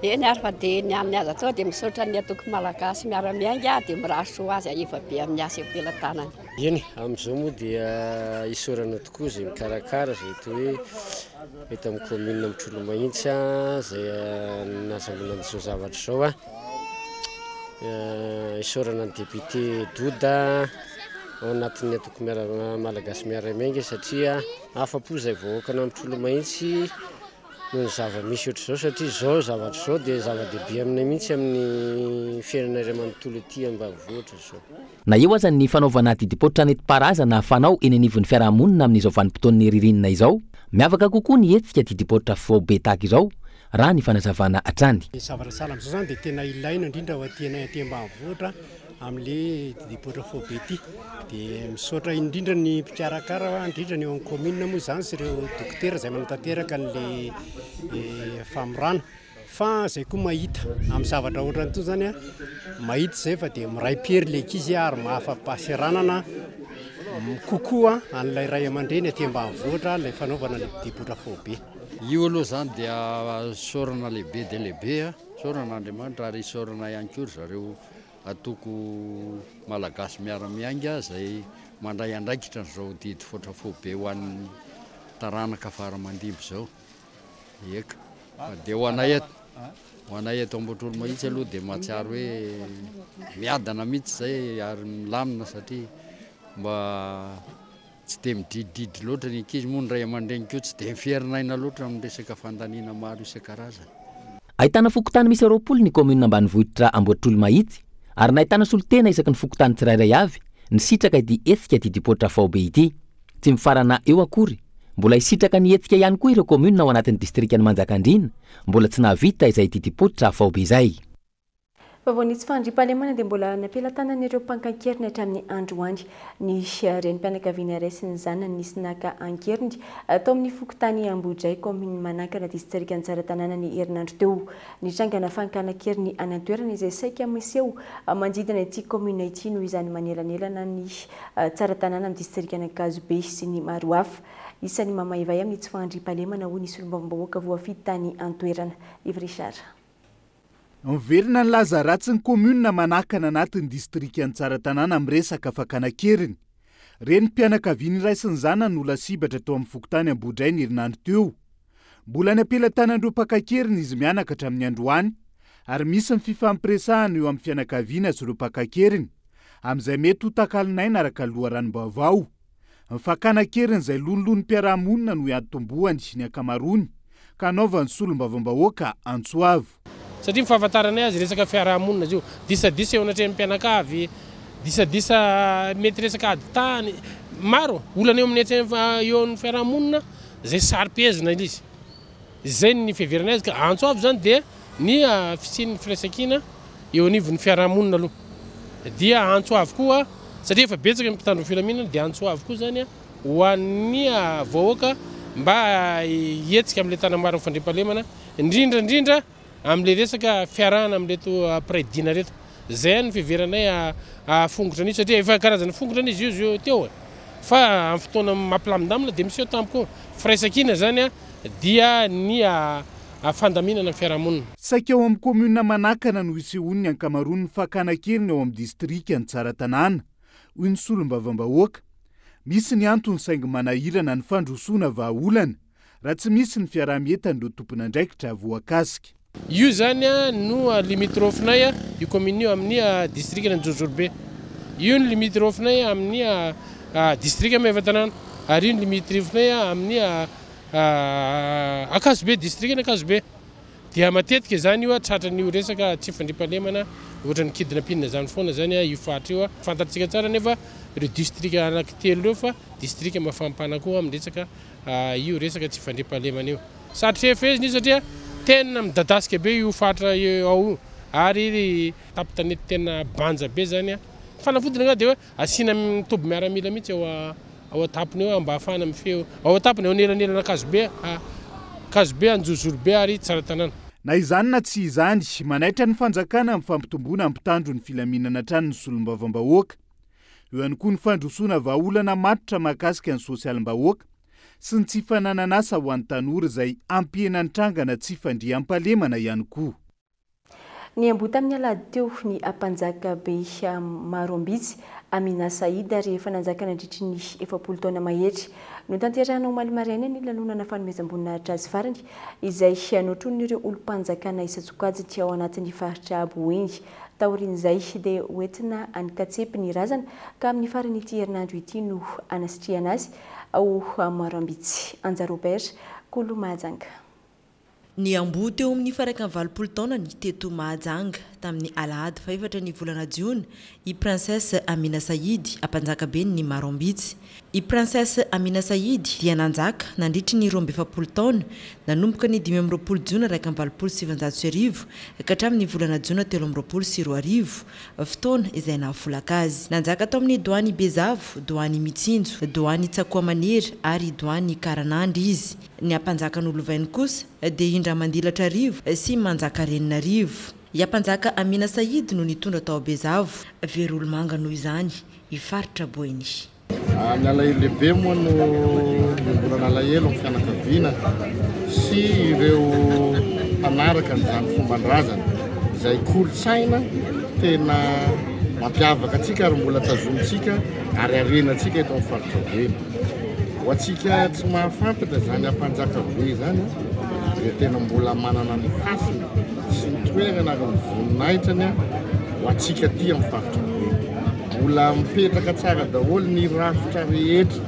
Eny ary fa dia ny amin'ny azo atao dia misaotra ny antoko Malagasy miara-miainga dia mirary soa azy hahefa be amin'ny asa eo am-pelatanany. Eny, amin'izao moa dia isaorana tokoa izay mikarakara izay toa hoe eto amin'ny commune Mitrolomahitsy izay nahazahoana an'izao zavatra izao. Isaorana ny député Doda ao anatin'ny antoko Malagasy Miara-Miainga satria afa-po izay vahoakan'Ambohitrolomahitsy noho ny zava-misy ohatr'izao satria izao zavatra izao dia zava-dehibe aminay mihitsy amin'ny fiainana iray manontolo ety ambanivohitra izao. Na eo aza ny fanaovana didim-poitra nentim-paharazana fanao eny anivon'ny fiarahamonina amin'izao vanim-potoan'ny ririnina izao, miavaka kokoa ny hetsika didim-poitra faobe tahaka izao, raha ny fanazavana hatrany. Ny zavatra sahala amin'izao izany dia tena ilaina indrindra ho aty anay aty ambanivohitra amin'ilay didim-poitra faobe ity. Dia misaotra indrindra ny mpikarakara, indrindra ny eo amin'ny commune moa izany sy ireo dokotera izay manatanteraka an'ilay famorana. Fa izay koa mahita amin'ny zavatra ohatran'itony izany an, mahita izay fa dia miray piery ilay ankizy ary mahafa-pahaseranana kokoa an'ilay ray aman-dreny aty ambanivohitra ilay fanaovana ilay didim-poitra faobe. Io aloha izany dia isaorana lehibe dia lehibe a, isaorana Andriamanitra ary isaorana ihany koa ry zareo antoko Malagasy Miara-Miainga izay mandray andraikitra an'izao didy foatra faobe ho an'ny taranaka fara aman-dimby izao. Eka. Fa dia ho anay eto, ho anay eto Ambohitrolomahitsy aloha dia mahatsiaro hoe miadana mihitsy izay ary milamina satria mba Tsy dia midridridry loatra ny ankizy moa ny ray aman-dreny koa tsy dia miferinaina loatra amin'ny resaka fandaniana maro isan-karazany. Ahitana fokontany miisa 20 ny kaominina ambanivohitra Ambohitrolomahitsy ary nahitana solontena isaky ny fokontany tsirairay avy nisitraka ity hetsika Didipoitra faobe ity. Tsy mifarana eo akory, mbola hisitraka ny hetsika ihany koa ireo kaominina ao anatin'ny distrikan'i Manjakandriana mbola tsy nahavita izay Didipoitra faobe izay. Vaovao ny tsy fandriampahalemana dia mbola nampiela-tanan'ireo mpaka an-keriny hatramin'ny androany. Ny renim-pianakaviana iray sy ny zanany nisy naka an-keriny tao amin'ny fokontany Ambohidray, kaominin'i Manakana, distrikan'i Tsaratanàna ny herinandro teo. Nitrangana fankana an-keriny any an-toerana izay saika miseho manodidina ity kaominina ity noho izany manelanelana ny Tsaratanàna amin'ny distrikan'Ankazobe sy ny maro hafa. Isan'ny mamaivay amin'ny tsy fandriampahalemana hoy ny solombavambahoaka voafidy tany an-toerana, Yves Richard. Miverina ny laza ratsy ny kaominina Manakana anatin'ny distrikan'i Tsaratanàna amin'ny resaka fakana an-keriny. Renim-pianakaviana iray sy ny zanany no lasibatra tao amin'ny fokontany Ambohidray ny herinandro teo. Mbola any am-pelatanan'ireo mpaka an-keriny izy mianaka hatramin'ny androany ary misy ny fifampiresahana eo amin'ny fianakaviana sy ireo mpaka an-keriny amin'izay mety ho takalon'aina araka ny loharanom-baovao. Ny fakana an-keriny izay lonilonimpiarahamonina no iantombohany ny ankamaroany ka anaovan'ny solombavambahoaka antso avo. Satria ny fahafantaranay azy resaka fiarahamonina izy io, disadisa eo anatrehan'ny mpianakavy, disadisa mety resaka ady tany, maro olana eo amin'ny eo amin'ny fiarahamonina izay saro-pehezina ilay izy. Izay ny fiheveranay azy ka antso avo izany dia ny fisian'ny firaisankina eo anivon'ny fiarahamonina aloha. Dia antso avo koa satria efa betsaka ny mpitandro ny filaminana dia antso avo koa izany ho an'ny vahoaka mba hihetsika amin'ilay tanamaron'ny fandriampahalemana indrindra indrindra amin'ilay resaka fiarahana amin'ireto mpiray dina ireto. Izay ihany ny fiheveranay hahafongotra an'io satria efa karazana fongotra anie izy io zao teo e. Fa amin'ny fotoana mampilamindamina dia miseho tampoka eo. Firaisankina izany dia ny fandaminana ny fiarahamonina. Saika ao amin'ny kaominina Manakana no isehoan'ny ankamaroan'ny fakana an-keriny ao amin'ny distrikan'i Tsaratanàna, hoy ny solombavambahoaka. Misy ny antony saingy manahirana ny fandrosoana vahaolana raha tsy misy ny fiaraha-mientan'ireo tompon'andraikitra voakasika. Io izany no limitrophe-nay, io commune io amin'ny distrikan'Anjozorobe. Io no limitrophe-nay amin'ny distrika Maevatanàna. Ary io no limitrophe-nay amin'ny Ankazobe, distrikan'Ankazobe. Dia matetika izany io tratran'io resaka tsy fandriampahalemana ohatran'ny kidnapping izany foana izany io faritra io. Fantatsika tsara anefa ireo distrika anankitelo ireo fa distrika mafampana koa amin'ny resaka io resaka tsy fandriampahalemana io. Sarotra fehezina io satria tena midadasika be io faritra ao io ary tampon-tanety tena banja be zany. Fanafodiny angaha dia hoe asiana toby miaramila mihitsy ao ao an-tampony eo mba hahafahana mifehy ao an-tampony, eo anelanelan'Ankazobe, Ankazobe, Anjozorobe ary Tsaratanàna. Na izany na tsy izany, manaitra ny fanjakana amin'ny fampitomboana ny mpitandro ny filaminana hatrany ny solombavambahoaka. Eo ihany koa ny fandrosoana vahaolana matotra mahakasika ny sosialim-bahoaka sy ny tsy fananan'asa ho an'ny tanora izay hampihena ny trangana tsy fandriampahalemana ihany koa. Niamboho tamin'ny alahady teo ny Ampanjaka be Maroambitsy, Amina Saïd, rehefa nanjaka nandritry ny 40 taona mahery. Notanterahina omaly maraina ny lanonana fanomezam-boninahitra azy farany, izay notronin'ireo olom-panjakana isan-tsokajiny ao anatin'ny faritra Boeny. Taorian'izay dia hoentina any Katsepy ny razana, ka amin'ny faran'ity herinandro ity no hanasitrihana azy ao Maroambitsy. Anja Robert, Kolo Mahajanga. Niamboho teo amin'ny faha 81 taonany teto Mahajanga tamin'ny alahady fahefatra ny volana jiona i Princesse Amina Saïdy, Ampanjakaben'ny Maroambitsy. I Princesse Amina Saïdy dia nanjaka nandritry ny 42 taona, nanomboka ny 25 jona 1981 ka hatramin'ny volana jona 2023, fotoana izay nahafolaka azy. Nanjaka tao amin'ny Doany Bezavo, Doany Mitsinjo, Doany Tsakoamanery ary Doany Karanandry izy. Ny Ampanjaka nolovainy kosa dia Indramandilatrarivo sy Manjakareninarivo. I Ampanjaka Amina Saïd no nitondra tao Bezavo. Very olomanga noho izany i faritra Boeny. Ny alahelo lehibe moa no iombonana alahelo amin'ny fianakaviana sy ireo mpanaraka an'izany fomban-drazana izay kolontsaina tena mampiavaka antsika ary mbola tazomintsika ary harenantsika eto amin'ny faritra Boeny. Ho antsika tsy mahafantatra izany Ampanjaka be izany dia tena mbola manana ny hasiny sy ny toerana ary ny voninahitrany ho antsika aty amin'ny faritra Boeny. Mbola mipetraka tsara daholo ny rafitra rehetra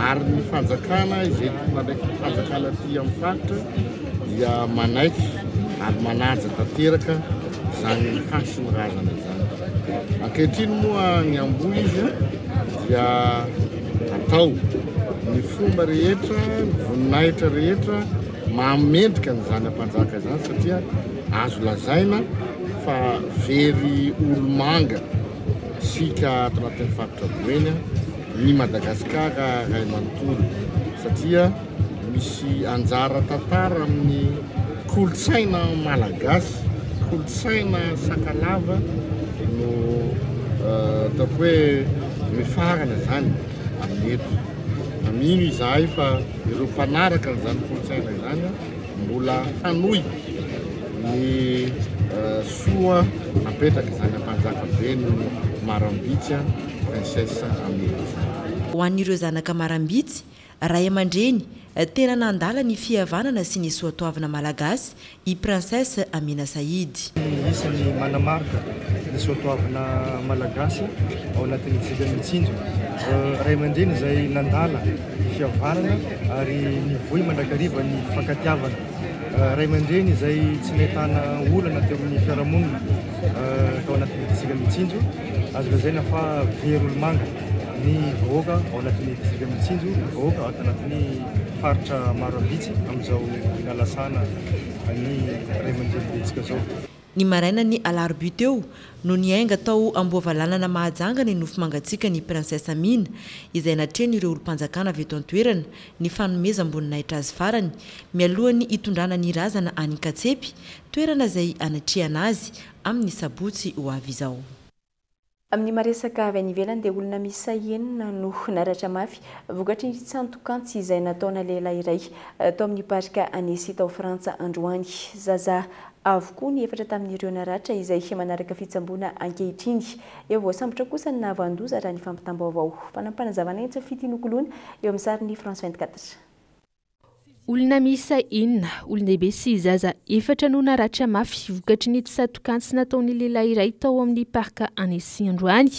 ary ny fanjakana izay tompon'andraikitry fanjakana aty amin'ny faritra dia manaiky ary manaja tanteraka izany hasin'ny razana izany. Ankehitriny moa ny amboa izy dia atao ny fomba rehetra, ny voninahitra rehetra mahamendrika an'izany ampanjaka izany satria azo lazaina fa very olomanga isika ato anatin'ny faritra Boeny, ny Madagasikara iray manontolo satria misy anjara tantara amin'ny kolontsaina malagasy, kolontsaina sakalava no ataoko hoe mifarana izany amin'ny eto. Fa mino izahay fa ireo mpanaraka an'izany kolontsaina izany mbola hanohy ny soa napetraka izany Ampanjaka Ben'ny Marambitsy Princesse Amélie izany. Ho an'ireo zanaka Marambitsy, ray aman-dreny, tena nandala ny fihavanana sy ny soatoavina malagasy i Princesse Amina Saïd. Isan'ny manamarika ny soatoavina malagasy ao anatin'ny Distrikan'i Mitsinjo. Ray aman-dreny izay nandala ny fihavanana ary nivoy mandrakariva ny fifankatiavana. Ray aman-dreny izay tsy nahitana olana teo amin'ny fiarahamonina tao anatin'ny Distrikan'i Mitsinjo. Azo lazaina fa very olomanga ny vahoaka ao anatin'ny Distrikan'i Mitsinjo, ny vahoaka ato anatin'ny faritra Maroambitsy amin'izao nalasana ny ray aman-drenibentsika izao. Ny marainan'ny alarobia teo no niainga tao Amboavalanana Mahajanga ny nofo mangatsiaka ny Princesse Amina, izay natrehin'ireo olom-panjakana avy eto an-toerana ny fanomezam-boninahitra azy farany, mialohan'ny hitondrana ny razana any Katsepy, toerana izay hanatrehana azy amin'ny sabotsy ho avy izao. Amin'ny maresaka avy any ivelany dia olona miisa enina no naratra mafy vokatry ny tsantokantsy izay nataona lehilahy iray tao amin'ny parc Annecy tao Frantsa androany. Zaza avokoa ny efatra tamin'ireo naratra izay manaraka fitsaboana ankehitriny. Eo voasambotra kosa ny nahavanon-doza raha ny fampitam-baovao. Fanampinazavana entina Fitia Nokoloana eo amin'ny sarin'ny France 24. Olona miisa enina, olon-dehibe sy zaza efatra no naratra mafy vokatry ny tsatokantsy nataon'ny lehilahy iray tao amin'ny Parc Annecy androany.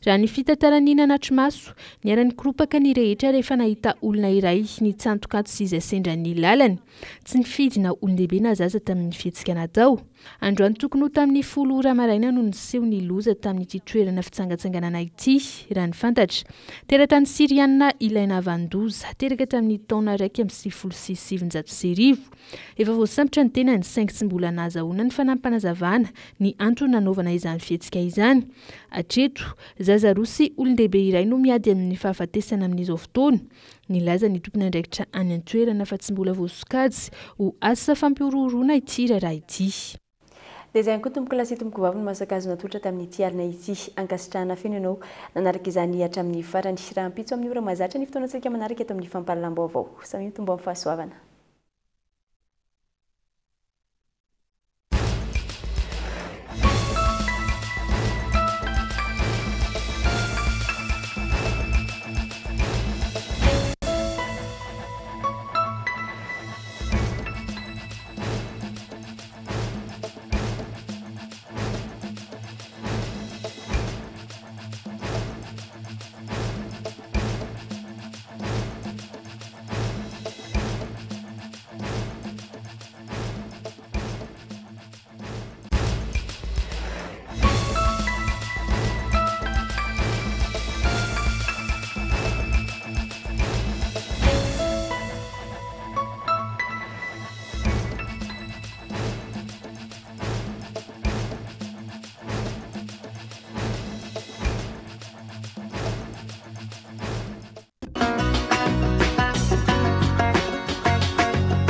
Raha ny fitantaran'ny nanatri-maso, niara-nikoropaka ny rehetra rehefa nahita olona iray nitsantokantsy izay sendra ny lalany. Tsy nifidy na olon-dehibe na zaza tamin'ny fihetsika natao. Androany tokony ho tamin'ny 10 ora maraina no niseho ny loza tamin'ity toerana fitsangatsanganana ity, raha ny fantatra. Teratany Syriana ilay nahavanon-doza, teraka tamin'ny taona 1991. 1990. Efa voasambotra ny tenany saingy tsy mbola nahazahoana ny fanampim-panazavana ny antony nanaovana izany fihetsika izany. Hatreto, zaza roa sy olon-dehibe iray no miady amin'ny fahafatesana amin'izao fotoana. Nilaza ny tompon'andraikitra any an-toerana fa tsy mbola voasokajy ho asa fampihorohoroana ity raharaha ity. Dia izay ihany koa tompoko lahy sy tompoko vavy no masaka azo natolotra tamin'ity alina ity. Ankasitrahana feno ianao nanaraka izany hatramin'ny farany. Rahampitso amin'ny ora mahazatra ny fotoanantsika manaraka eto amin'ny fampahalalam-baovao. Samia mitombo amin'ny fahasoavana.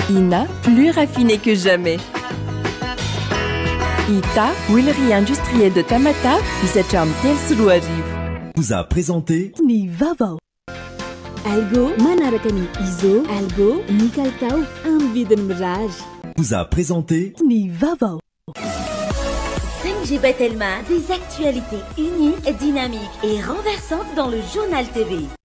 Ina, plus raffiné que jamais. Ita, huilerie industrielle de Tamatave, isatramy telo sy 2000. Vous a présenté ny vaovao. Algo manaraka ny ISO, Algo ny kalitao amin'ny vidiny mirary. Vous a présenté ny vaovao. 5G by Telma, des actualités uniques, dynamiques et renversantes dans le journal TV.